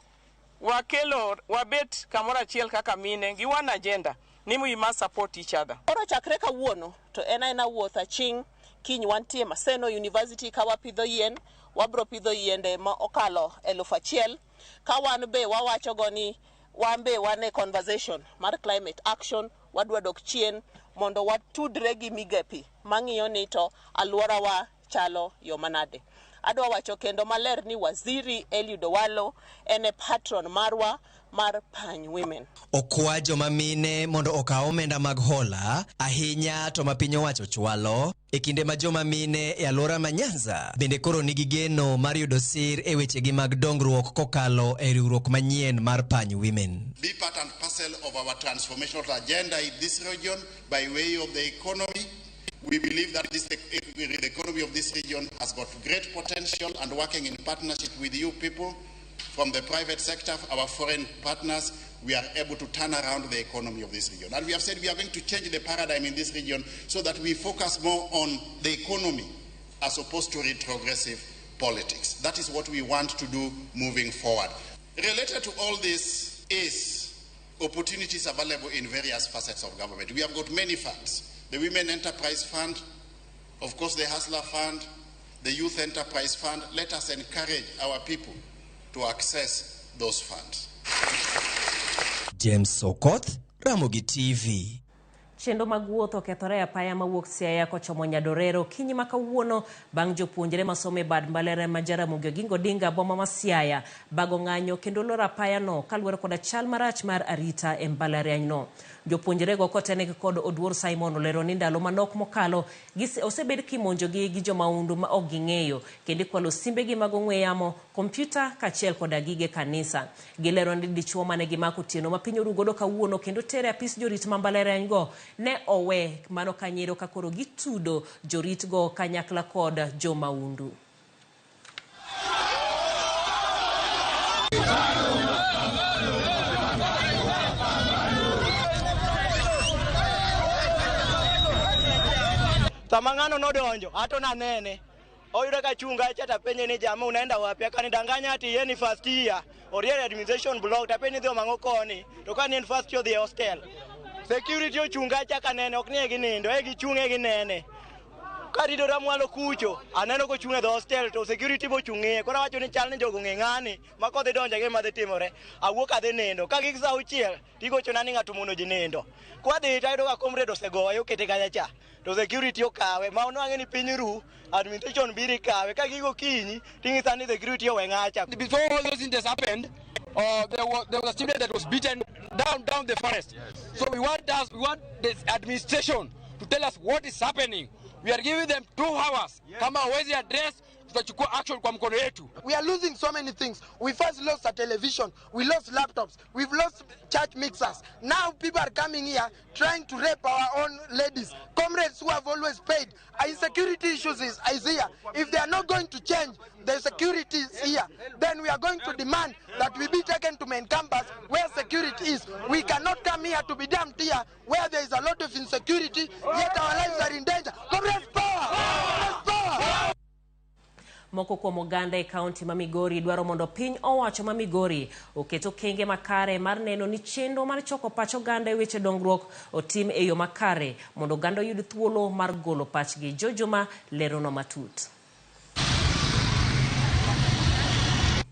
wakelo wabet kamoro achiel kaka mine gi one agenda ni we must support each other. Koro chakre kawuono to en aena wuoth aching' kiny wantie Maseno University ka wapidho yien, wabro pidho yiende ma okalo 1000 ka wan be wawacho go ni wan be wan e conversation mar climate action, wadwa dok chien mondo watudre gi migepe mang'iyo ni to alworawa chalo yo manade. Adwa wacho kendo maler ni Waziri Eliud Owalo en e patron marwa mar Pany Women. Okwa joma mine mondo okaw omenda mag hola, ahinya to ma piny owacho chwalo, e kinde ma joma mine e alwora ma Nyanza bende koro nigi geno mar yudo sir e wechegi mag dongruok kokalo e riwruok manyien mar Pany Women. Be part and parcel of our transformational agenda in this region by way of the economy. We believe that the economy of this region has got great potential, and working in partnership with you people from the private sector, our foreign partners, we are able to turn around the economy of this region. And we have said we are going to change the paradigm in this region so that we focus more on the economy as opposed to retrogressive politics. That is what we want to do moving forward. Related to all this is opportunities available in various facets of government. We have got many funds. The Women Enterprise Fund, of course the Hustler Fund, the Youth Enterprise Fund. Let us encourage our people to access those funds. James Sokoth, Ramogi TV. Chenro mag wuoth okethore e apaya mawuok Siaya kochomo Nyadorero kinyi ma kawuono bang' jopuonjre masomo e bad mbalariany ma Jaramogi Oginga Odinga boma ma Siaya bago ng'anyo kendo loro apayano kaluwore koda chal marach mar arita e mbalarianyno. Jopuonjrego kotenegi kod Oduor Simon olero ni ndalo manok mokalo osebed kimonjogi gi jomaundu ma ok ging'eyo kendo ikwalo simbegi mag ong'we yamo, kompyuta kaachiel koda gige kanisa. Gilero ni dichuo mane gimako otieno ma piny oru godo kawuono kendo tere apis jorit ma mbalariany go ne owe mano kanyero ka koro gitudo joritgo kanyakla kod jomaundu. Sama ng'ano nodonjo ato nanene oyudo ka chunga acha tapenje ni jamaa unaenda wapi, akanidanganya ati yeye ni first year oriere administration block, tapenje dhi mang'o koni to ka ni en first year dhi hostel. Security ochunga acha kanene ok nie ginindo e gichung' e ginene karidora mwalo kucho aneno kochung' e dho hostel to security bochung'ie koro awacho ni chal ni jogo ng'e ng'ani ma kodhi donjo e gima dhi timore. Awuok adhi nindo ka gik saa auchiel tigochona ni ng'ato mono ji nindo kwadhi tayudo ka comrade osegoye okete kacha cha to security okawe ma onwang'e ni piny ru administration biro ikawe ka gigo kinyi ting'isa ni security owe ng'acha. Before all those incidents happened, there was a student that was beaten down the forest. Yes. So we want the administration to tell us what is happening. We are giving them 2 hours. Yes. Kama hawezi address, tutachukua action kwa mkono yetu. We are losing so many things. We first lost a television, we lost laptops, we've lost church mixers. Now people are coming here trying to rape our own ladies, comrades who have always paid. Insecurity issues is here. If they are not going to change the security is here, then we are going to demand that we be taken to main campus where security is. We cannot come here to be dumped here where there is a lot of insecurity, yet our lives are in danger. Comrades, power! Comrades, power! Moko kuom oganda e kaunti ma Migori dwaro mondo piny owacho ma Migori oket okenge makare mar neno ni chenro mar choko pach oganda e weche dongruok otim e yo makare mondo oganda oyud thuolo mar golo pachgi. Jojuma lerono matut.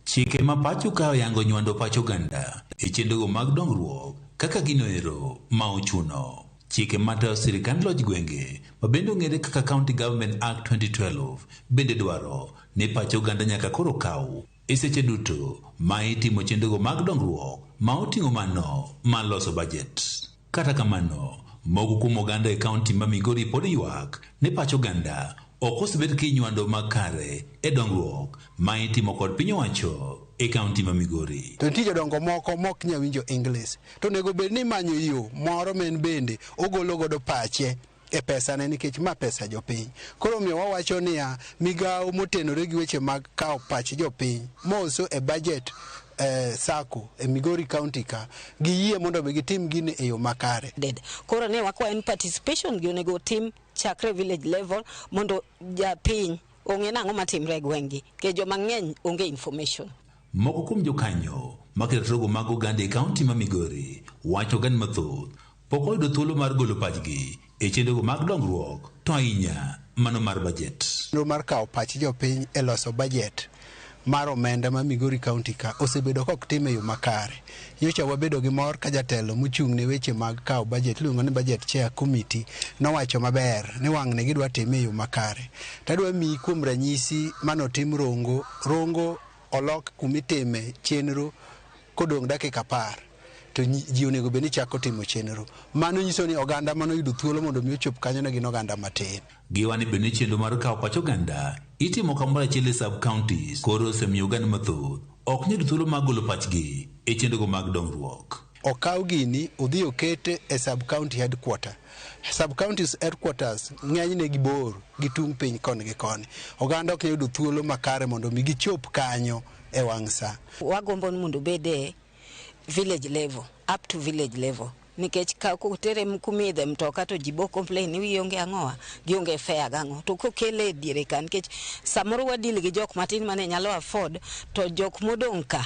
Chike ma pacho ka oyango nywando pach oganda e chenrogo mag dongruok kaka ginoero ma ochuno. Chike matayo sirikand loch gwenge ma bende ong'ere kaka County Government Act 2012 bende dwaro ni pach oganda nyaka koro kaw e seche duto ma itimo chenrogo mag dongruok ma oting'o mano mar loso bajet. Kata kamano, moko kuom oganda e kaunti ma Migori pod ywak ni pach oganda ok osebed kinywando makare e dongruok ma itimo kod piny owacho e kaunti ma Migori. To nitie jodongo moko mok nyal winjo English, to onego bed ni imanyo yo moro ma en bende ogolo godo pache e pesane nikech ma pesa jopiny. Koro omiyo wawacho niya, migawo motenore gi weche mag kawo pach jopiny moso e budget sako e Migori County ka giyie mondo mi gitim gini e yo makare. Koro ne wakwayo ni participation gi onego otim chakre village level mondo japiny ong'e nang'o matimre e gweng'gi nikech joma ng'eny onge information. Moko kuom jokanyo maketo rogo mag oganda e kaunti ma Migori wacho oganda mathoth pok oyudo thuolo mar golo pachgi e chenrogo mag dongruok to ahinya mano mar bajet. Chenro mar kawo pach jopiny e loso bajet mar omenda ma Migori County ka osebedo kok tim e yo makare. Nyocha wabedo gi mor ka jatelo mochung' ne weche mag kawo bajet iluongo ni budget chair committee nowacho maber ni wang'ni gidwa time e yo makare. Tadwa miyi kuom ranyisi manotim Rongo. Rongo olok kumitime chenro Kodong' dakika 10 to ji onego bed ni chako timo chenro. Mano nyiso ni oganda manoyudo thuolo mondo mi ochop kanyo ne gin oganda matin. Giwani bende chenro mar kawo pach oganda itimo kamoro achiel e sub counties koro osemiyo oganda mathoth ok nyud thuolo mag golo pachgi e chenrogo mag dongruok. Okaw gini odhi okete e sub county headquarter. Sub counties headquarters ng'enyne gibor gi tung' piny koni gi koni. Oganda ok nyal yudo thuolo makare mondo mi gichop kanyo e wang' sa. Wagombo ni mondo obed e village level, up to village level. Nikech ka kotere kumidhe mtoka to ji bo complain ni gionge ang'owa, gionge fare gang'o. To kokele e diere ka nikech samoro wadil gi jok matin mane nyalo afford to jok modong' ka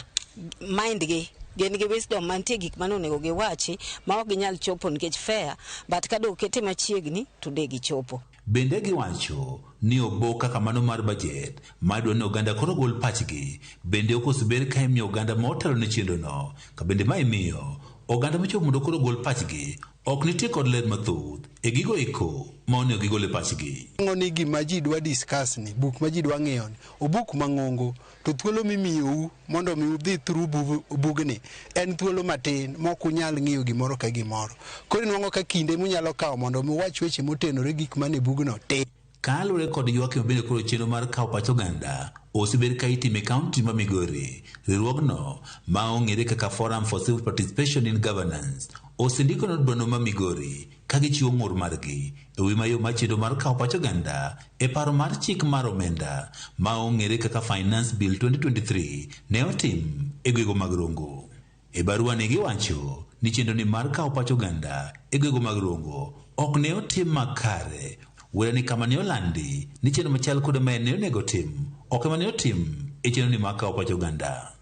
mind gi gin gi wisdom mantie gik mane onego giwachi ma ok ginyal chopo nikech fare, but ka dong kete machiegni to de gichopo. Bende giwacho ni obo kaka mano mar bajet madwa ni oganda koro gol pachgi bende ok oseber ka imiyo oganda ma otelo ne chenrono ka bende ma imiyo oganda mochopo mondo koro gol pachgi ok nitie kod ler mathoth e gigo eko ma onego gigol e pachgi. Ang'o ni gima ji dwa discuss ni, buk ma ji dwa ng'iyo ni, obuk mang'ongo to thuolo mimiyou mondo mi udhi through bugni en thuolo matin ma ok unyal ng'iyo gimoro ka gimoro. Koro inwang'o ka kinde munyalo kawo mondo mi uwach weche motenore gik mane bugno tin. Kaluwore kod ywak mabende koro chenro mar kawo pach oganda osebed ka itime e kaunti ma Migori. Riwruogno ma ong'ere kaka Forum for Civic Participation in Governance osendiko ne od burano ma Migori ka gichiwo ng'ur margi e wi mayo mar chenro mar kawo pach oganda e paro mar chik mar omenda ma ong'ere kaka Finance Bill 2023 ne otim e gwenge mag Rongo. E barua ne giwacho ni chenro ni mar kawo pach oganda e gwenge mag Rongo ok ne otim makare. Wera ni kama ne olandi ni chenro machal kod mae ne onego tim ok ema ne otim e chenro ni mar kawo pach oganda.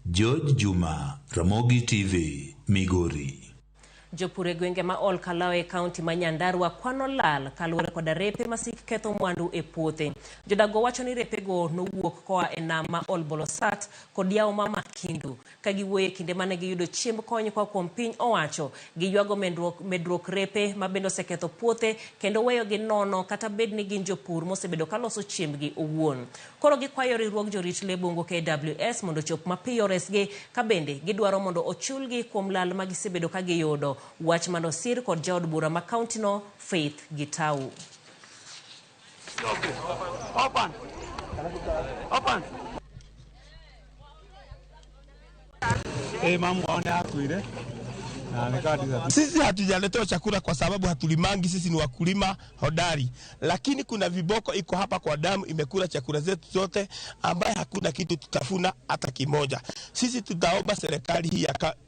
George Juma, Ramogi TV, Migori. Jopur e gwenge ma Ol Kalou e kaunti ma Nyandarua kwano lal kaluwore koda repe masik ketho mwandu e puothe. Jodago wacho ni repego nowuok koa e nam ma Ol Bolosat kod yawo ma Makindu. Ka giwuoyo e kinde mane giyudo chiemb kony koa kuom piny owacho, giywago medruok repe ma bende oseketho puothe kendo weyogi nono kata bed ni gin jopur mosebedo kaloso chiembgi owuon. Koro gikwayo riwruog jorit lee bungu KWS mondo ochop mapiyo resgi ka bende gidwaro mondo ochulgi kuom lal ma gisebedo ka giyudo. Wach manosir kod jaod bura ma kauntino Faith Gitau. Open. Open. Sisi hatujaletewa chakula kwa sababu hatulimangi, sisi ni wakulima hodari, lakini kuna viboko iko hapa kwa damu imekula chakula zetu zote, ambaye hakuna kitu tutafuna hata kimoja. Sisi tutaomba serikali hii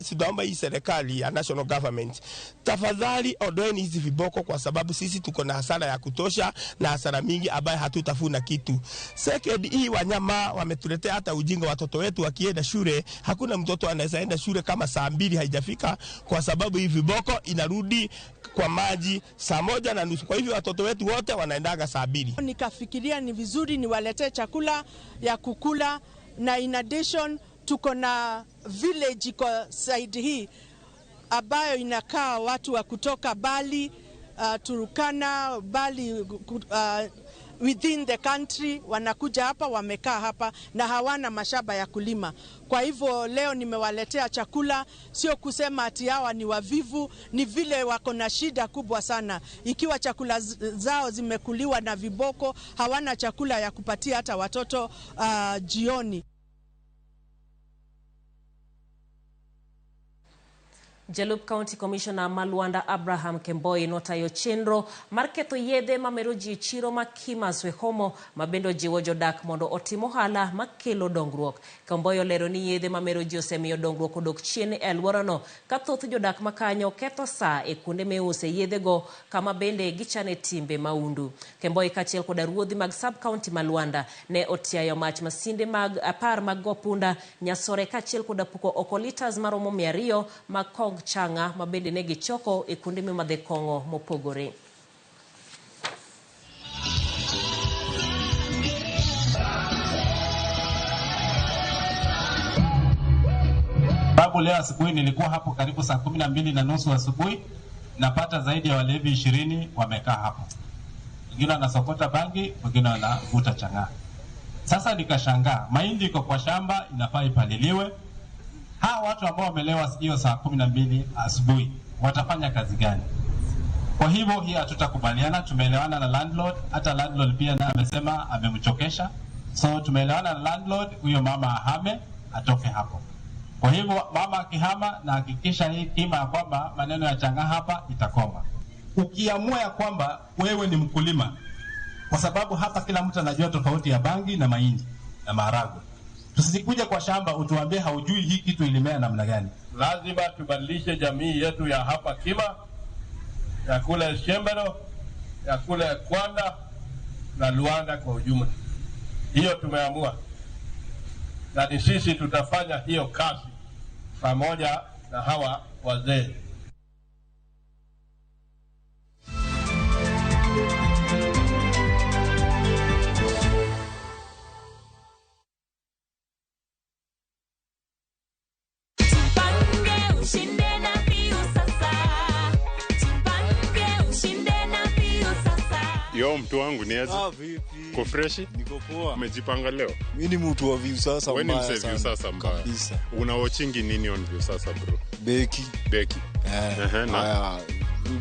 tutaomba hii serikali ya national government, tafadhali ondoeni hizi viboko kwa sababu sisi tuko na hasara ya kutosha na hasara mingi ambaye hatutafuna kitu. Second, hii wanyama wametuletea hata ujinga. Watoto wetu wakienda shule, hakuna mtoto anaweza enda shule kama saa 2 haijafika kwa sababu hii viboko inarudi kwa maji saa 1:30. Kwa hivyo watoto wetu wote wanaendaga saa 2. Nikafikiria ni vizuri niwaletee chakula ya kukula, na in addition tuko na village kwa side hii ambayo inakaa watu wa kutoka Bali, Turkana, Bali, within the country wanakuja hapa, wamekaa hapa na hawana mashamba ya kulima. Kwa hivyo leo nimewaletea chakula, sio kusema ati hawa ni wavivu, ni vile wako na shida kubwa sana. Ikiwa chakula zao zimekuliwa na viboko, hawana chakula ya kupatia hata watoto jioni. Jalup County Commissioner ma Luanda Abraham Kemboi notayo chenro mar ketho yedhe mamero ji e chiro ma Kimas Wehomo ma bende ojiwo jodak mondo otim ohala makelo dongruok. Kemboi olero ni yedhe mamero ji osemiyo dongruok odok chien e alworano ka thoth jodak makanyo ketho saa e kuonde miuse yedhego kama bende gichane timbe maundu. Kemboi kaachiel koda ruodhi mag sub-county ma Luanda ne otiayo mach masinde mag 10 mag go punda nyasore kaachiel koda puko oko litas maromo 200 mag kong changa ma bende ne gichoko e kuonde mimadhe kong'o mopogore. Sababu leo asubuhi nilikuwa hapo karibu saa 12:30 asubuhi, napata zaidi ya walevi 20 wamekaa hapo. Wengine wanasokota bangi, wengine wanavuta chang'aa. Sasa nikashangaa, mahindi iko kwa shamba inafaa ipaliliwe. Hawa watu ambao wamelewa hiyo saa 12 asubuhi watafanya kazi gani? Kwa hivyo hii hatutakubaliana. Tumeelewana na landlord, hata landlord pia naye amesema amemchokesha, so tumeelewana na landlord, huyo mama ahame atoke hapo. Kwa hivyo mama akihama, na hakikisha hii kima ya kwamba maneno ya chang'aa hapa itakoma. Ukiamua ya kwamba wewe ni mkulima, kwa sababu hapa kila mtu anajua tofauti ya bangi na mahindi na maharagwe, tusikuja kwa shamba utuambie haujui hii kitu ilimea namna gani. Lazima tubadilishe jamii yetu ya hapa Kima, ya kule Shembero, ya kule Kwanda na Luanda kwa ujumla. Hiyo tumeamua, na ni sisi tutafanya hiyo kazi pamoja na hawa wazee. Ushinde na Viusasa. Jipange ushinde na Viusasa. Yo, mtu wangu ni aje? Ah, vipi? Uko freshi? Niko poa. Umejipanga leo? Mimi ni mtu wa Viusasa Wewe ni mbaya msee sana. Viusasa mbaya. Kabisa. Una watchingi nini on Viusasa bro? Beki. Beki. Eh, Ehe, na haya,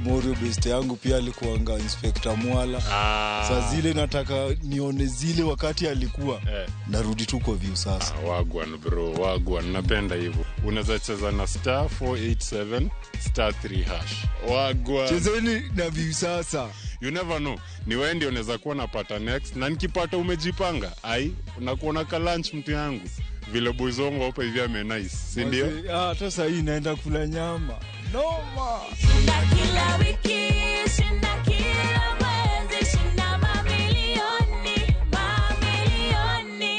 Morio best yangu pia alikuanga Inspector Mwala. Ah. Saa zile nataka nione zile wakati alikuwa. Eh. Narudi tu kwa Viusasa. Ah, wagwan bro, wagwan. Napenda hivyo. Unaweza cheza na star 487 star 3 hash. Wagwan. Chezeni na Viusasa. You never know. Ni wewe ndio unaweza kuwa napata next na nikipata umejipanga. Ai, unakuwa na ka lunch mtu yangu. Vile boys wangu hapa hivi ame nice, si ndio? Wazee, ah, hata saa hii naenda kula nyama. Noma. Shinda kila wiki, shinda kila mwezi, shinda mamilioni, mamilioni.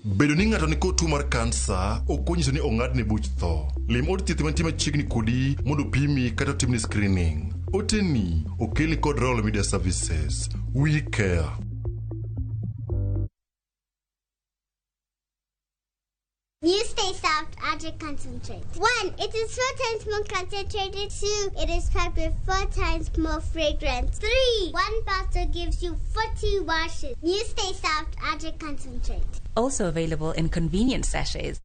Bedo ni ng'ato nikod tuo mar kansa ok onyiso ni ong'adne buch tho. Lim od thieth mantie machiegni kodi mondo pimi kata otimni screening. Oteni okelni kod Royal Media Services. We care. You stay soft, Object concentrate. 1, it is 4 times more concentrated. 2, it is packed with 4 times more fragrance. 3, 1 bottle gives you 40 washes. You stay soft, Object concentrate. Also available in convenient sachets.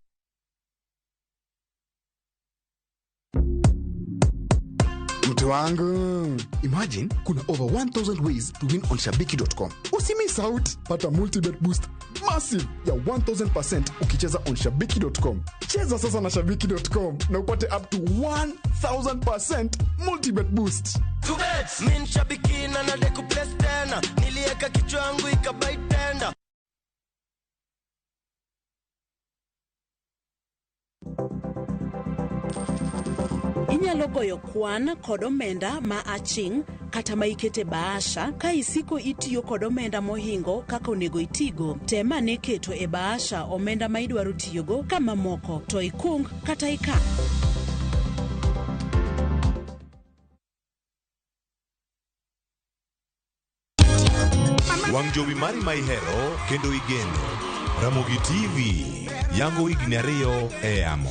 Mtu wangu, imagine kuna over 1000 ways to win on shabiki.com. Usimiss out, pata multibet boost massive ya 1000% ukicheza on shabiki.com. Cheza sasa na shabiki.com na upate up to 1000% multibet boost. Mi nshabiki na nade kuplace tena, nilieka kichwa yangu ikabai tenda. Inyalo goyo kwan kod omenda ma aching' kata ma ikete bahasha ka isiko itiyo kod omenda mohingo kaka onego itigo. Tem ane keto e bahasha omenda ma idwaro tiyogo ka mamoko to ikung kata ikan. Wang' jowi mari ma ihero kendo igeno. Ramogi TV yango higni 2 e yamo.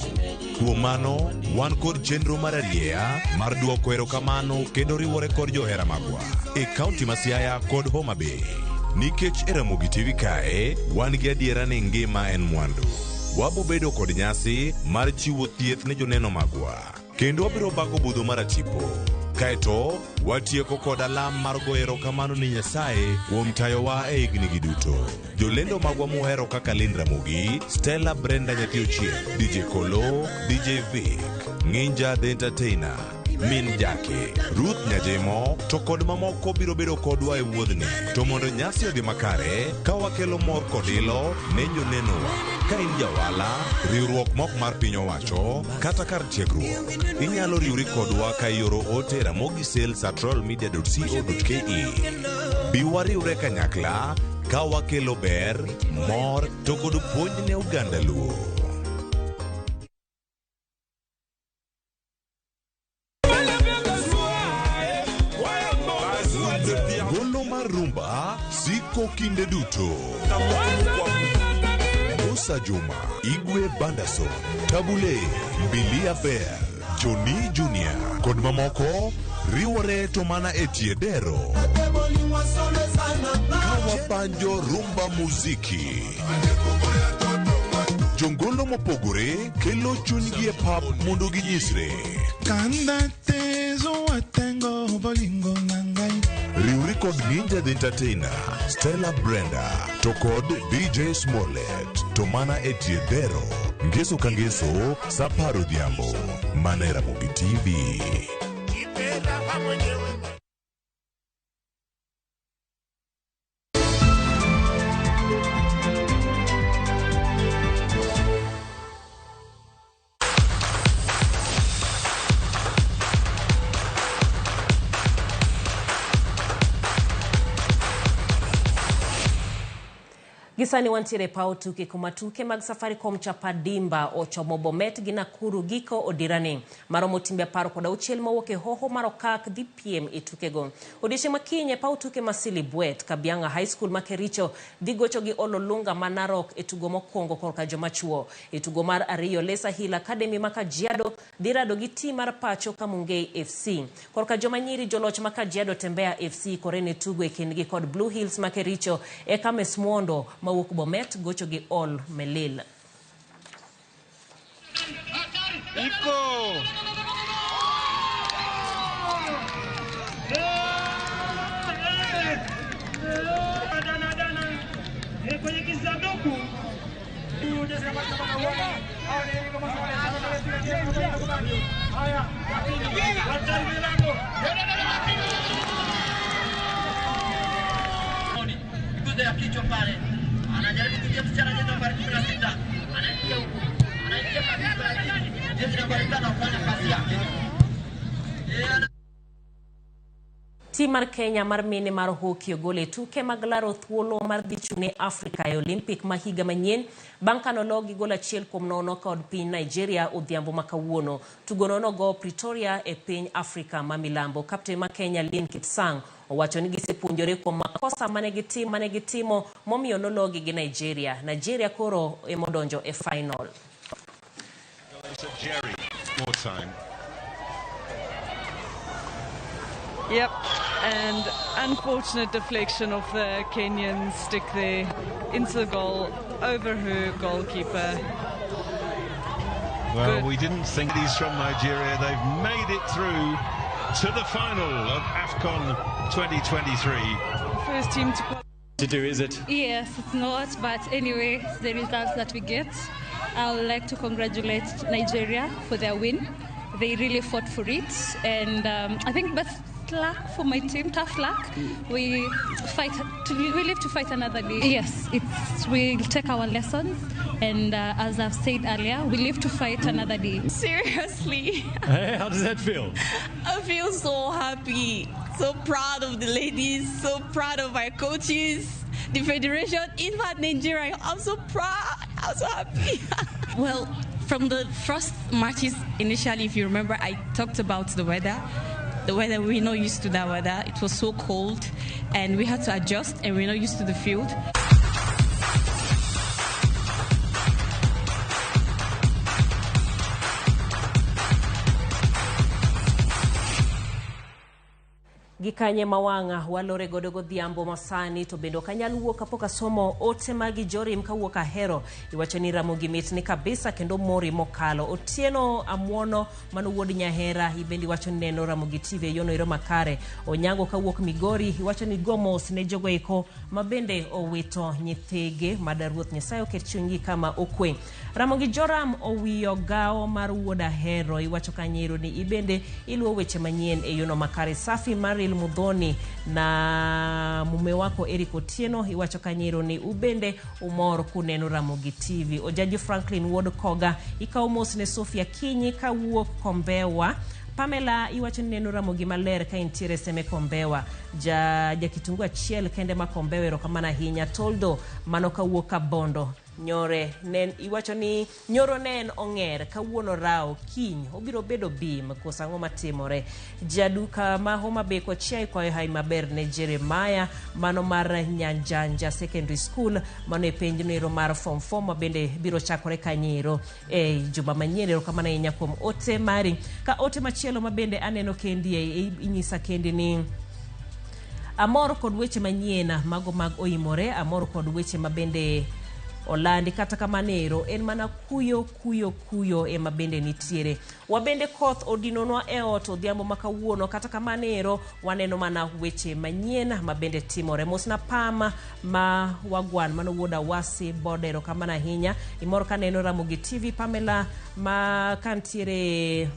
Kuom mano, wan kod chenro mar arieya mar duoko erokamano kendo riwore kod johera magwa e kaunti ma Siaya kod Homa Bay. Nikech e Ramogi TV kae, wan gi adiera ni ngima en mwandu. Wabo bedo kod nyasi mar chiwo thieth ne joneno magwa. Kendo wabiro bago budho mar atipo. Kaeto, watieko kod alam mar goyo erokamano ni Nyasaye kuom tayowa e higni gi duto. Jolendo magwa muhero kaka Lynn Ramogi, Stella Brenda Nyathi Ochieng, DJ Kolo, DJ Vic, Nginja the Entertainer, Min Jake, Ruth Nyajemo, to kod mamoko biro bedo kodwa e wuodhni. To mondo nyasi odhi makare, ka wakelo mor kod ilo ne jonenowa. Ka in jawala, riwruok mok mar piny owacho, kata kar tiegruok, inyalo riwri kodwa ka ioro ote e ramogisales@royalmedia.co.ke. Bi wariwre kanyakla ka wakelo ber, mor to kod puonj ne oganda Luo. Golo mar rumba siko kinde duto. Musa Juma, Igwe Bandason, Tabule, Bilia Bear, Johnny Junior kod mamoko Riwore to mana e tie dero. Ka wabanjo rumba muziki. Jongolo mopogore kelo chunygi e pap mondo ginyisre. Kanda te zowatengo bolingo na ngai. Riwri kod Ninja the Entertainer, Stella Brenda, to kod DJ Smollett, to mana e tie dero. Ngeso ka ngeso, sa apar odhiambo, mana e Ramogi TV. Gisani wantiere e paw tuke kuma tuke mag Safaricom Chapadimba ochomo Bomet gi Nakuru giko odirani. Maromo timbe 16 mowuok e hoho mar Okak dhi piem e tukego. Odiechieng' ma kiny e paw tuke ma Silibwet, Kabianga High School ma Kericho dhi gocho gi Ololunga ma Narok e tugo mokwongo korka joma chuo. E tugo mar ariyo, Lesa Hill Academy ma Kajiado dhi rado gi tim mar pacho Kamungei FC. Korka joma nyiri, joloch ma Kajiado Tembea FC kore ne tugo e kindgi kod Blue Hills ma Kericho eka Mesmondo mawuok Bomet gocho gi Ol Melil. Iko! Miguzo ya kichwa pale, anajaribu kuingia msichana jezi nambari 16, anaingia huku, anaingia kabisa, jezi nambari 5 kufanya kazi yake. Tim mar Kenya mar mine mar hockey ogol e tuke mag laro thuolo mar dhi chung' ne Afrika e Olympic ma higa manyien bang' ka nologi gol 1-0 kod piny Nigeria odhiambo ma kawuono. Tugono nogo Pretoria e piny Afrika ma milambo. Kapten ma Kenya Lynn Kipsang owacho ni gisepuonjore kuom makosa mane gitimo momiyo nologi gi Nigeria. Nigeria koro emodonjo e final. Jerry, more time. Yep, and unfortunate deflection of the Kenyan stick there into the goal, over her goalkeeper. Well, Good. We didn't think these from Nigeria. They've made it through to the final of AFCON 2023. First team to qualify. To do, is it? Yes, it's not, but anyway, it's the results that we get. I would like to congratulate Nigeria for their win. They really fought for it, and I think best luck for my team, tough luck. We live to fight another day. Yes, we'll take our lessons, and as I've said earlier, we live to fight another day. Seriously. Hey, how does that feel? I feel so happy, so proud of the ladies, so proud of our coaches, the federation, in fact, Nigeria. I'm so proud, I'm so happy. Well, from the first matches initially, if you remember, I talked about the weather. The weather, we're not used to that weather. It was so cold, and we had to adjust, and we're not used to the field. Gikanye mawanga walore godo godhiambo masani to bende ok anyal wuok kapok asomo ote magi Jorim kawuok Ahero. Iwacho ni Ramogi mit ni kabisa kendo mori mokalo. Otieno Amuono mano wuod Nyahera ibendi iwacho ni neno Ramogi TV e yono iro makare. Onyango kawuok Migori iwacho ni gomos ne jogo eko ma bende owito nyithige mada Ruoth Nyasaye oket chunygi kama okwe. Ramogi Joram owiyo gawo mar wuod Ahero iwacho kanyero ni ibende iluwo weche manyien e yono makare. Safi Maril Mudhoni na mume wako Eric Otieno iwacho kanyero ni ubende umor kuneno Ramogi TV. Ojaji Franklin Wuod Koga ikawo mos ne Sofia Kinyi kawuok Kombewa. Pamela iwacho ni neno Ramogi maler ka intiere Seme Kombewa. Ja kitungu achiel kende ma Kombewa erokamano ahinya. Toldo mano kawuok Kabondo. Nyore ne iwacho ni nyoro ne en ong'er, kawuono rawo, kiny obiro bedo bim, koso ang'o matimore? Jaduka ma Homa Bay Kochia ikwayo hawi maber ne Jeremiah mano mar Nyanjanja Secondary School, mano e penj noero mar form 4 ma bende biro chakore kanyo e juma manyien. Erokamano ahinya kuom ote mari. Ka ote machielo ma bende aneno kendi inyisa kendi ni amor kod weche manyien mago mag oimore, amor kod weche ma bende olandi, kata kamano ero en mana kuyo kuyo kuyo ema bende nitiere. Wabende koth odinonwa e ot odhiambo ma kawuono, kata kamano ero waneno mana weche manyien ma bende timore. Mosna Pam ma wagwan mano wuod Awasi Boda, erokamano ahinya. Imor kaneno Ramogi TV. Pamela ma kantiere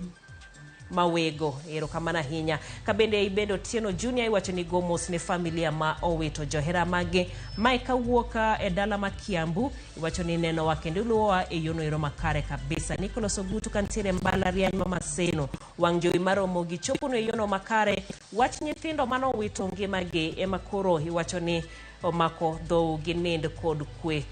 Mawego, erokamano ahinya. Ka bende ibende Otieno Junior iwacho ni go mos ne familia ma owito johera mage. Mae kawuok e dala ma Kiambu, iwacho ni nenowa kendo iluwowa e yono ero makare kabisa. Nicholas Ogutu kantiere mbalariany ma Maseno, wang' jowi maromo gi chopono e yono makare. Wach nyithindo manowito ngimagi ema koro iwacho ni omako dhou gi nind kod kwe.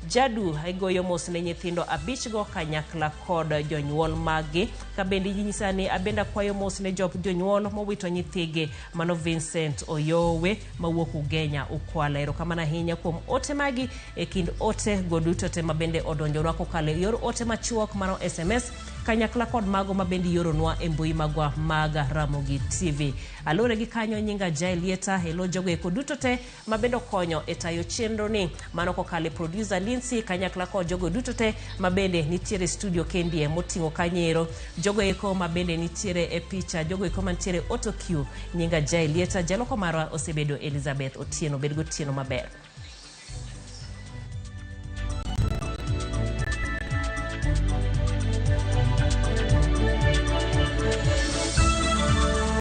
Jadu igoyo mos ne nyithindo abichgo kanyakla kod jonyuol maggi. Ka bende inyisa ni abende akwayo mos ne jonyuol mowito nyithigi, mano Vincent Oyowe mawuok Ugenya Ukwala. Erokamano ahinya kuom ote magi e kind ote go duto te ma bende odonjonwa kokalo e yor ote machuok mano SMS kanyakla kod mago ma bende ioronwa e mbui magwa mag Ramogi TV. Alure gi kanyo nyinga Jael Lieta e lo jogo eko duto te ma bende okonyo e tayo chenro ni mano kokalo e producer Lindsay kanyakla kod jogo duto te ma bende nitiere studio kendie moting'o kanyero, jogo eko ma bende nitiere e picha, jogo eko mantiere autocue. Nyinga Jael Lieta, jaloko marwa osebedo Elizabeth Otieno. Bed gotieno maber.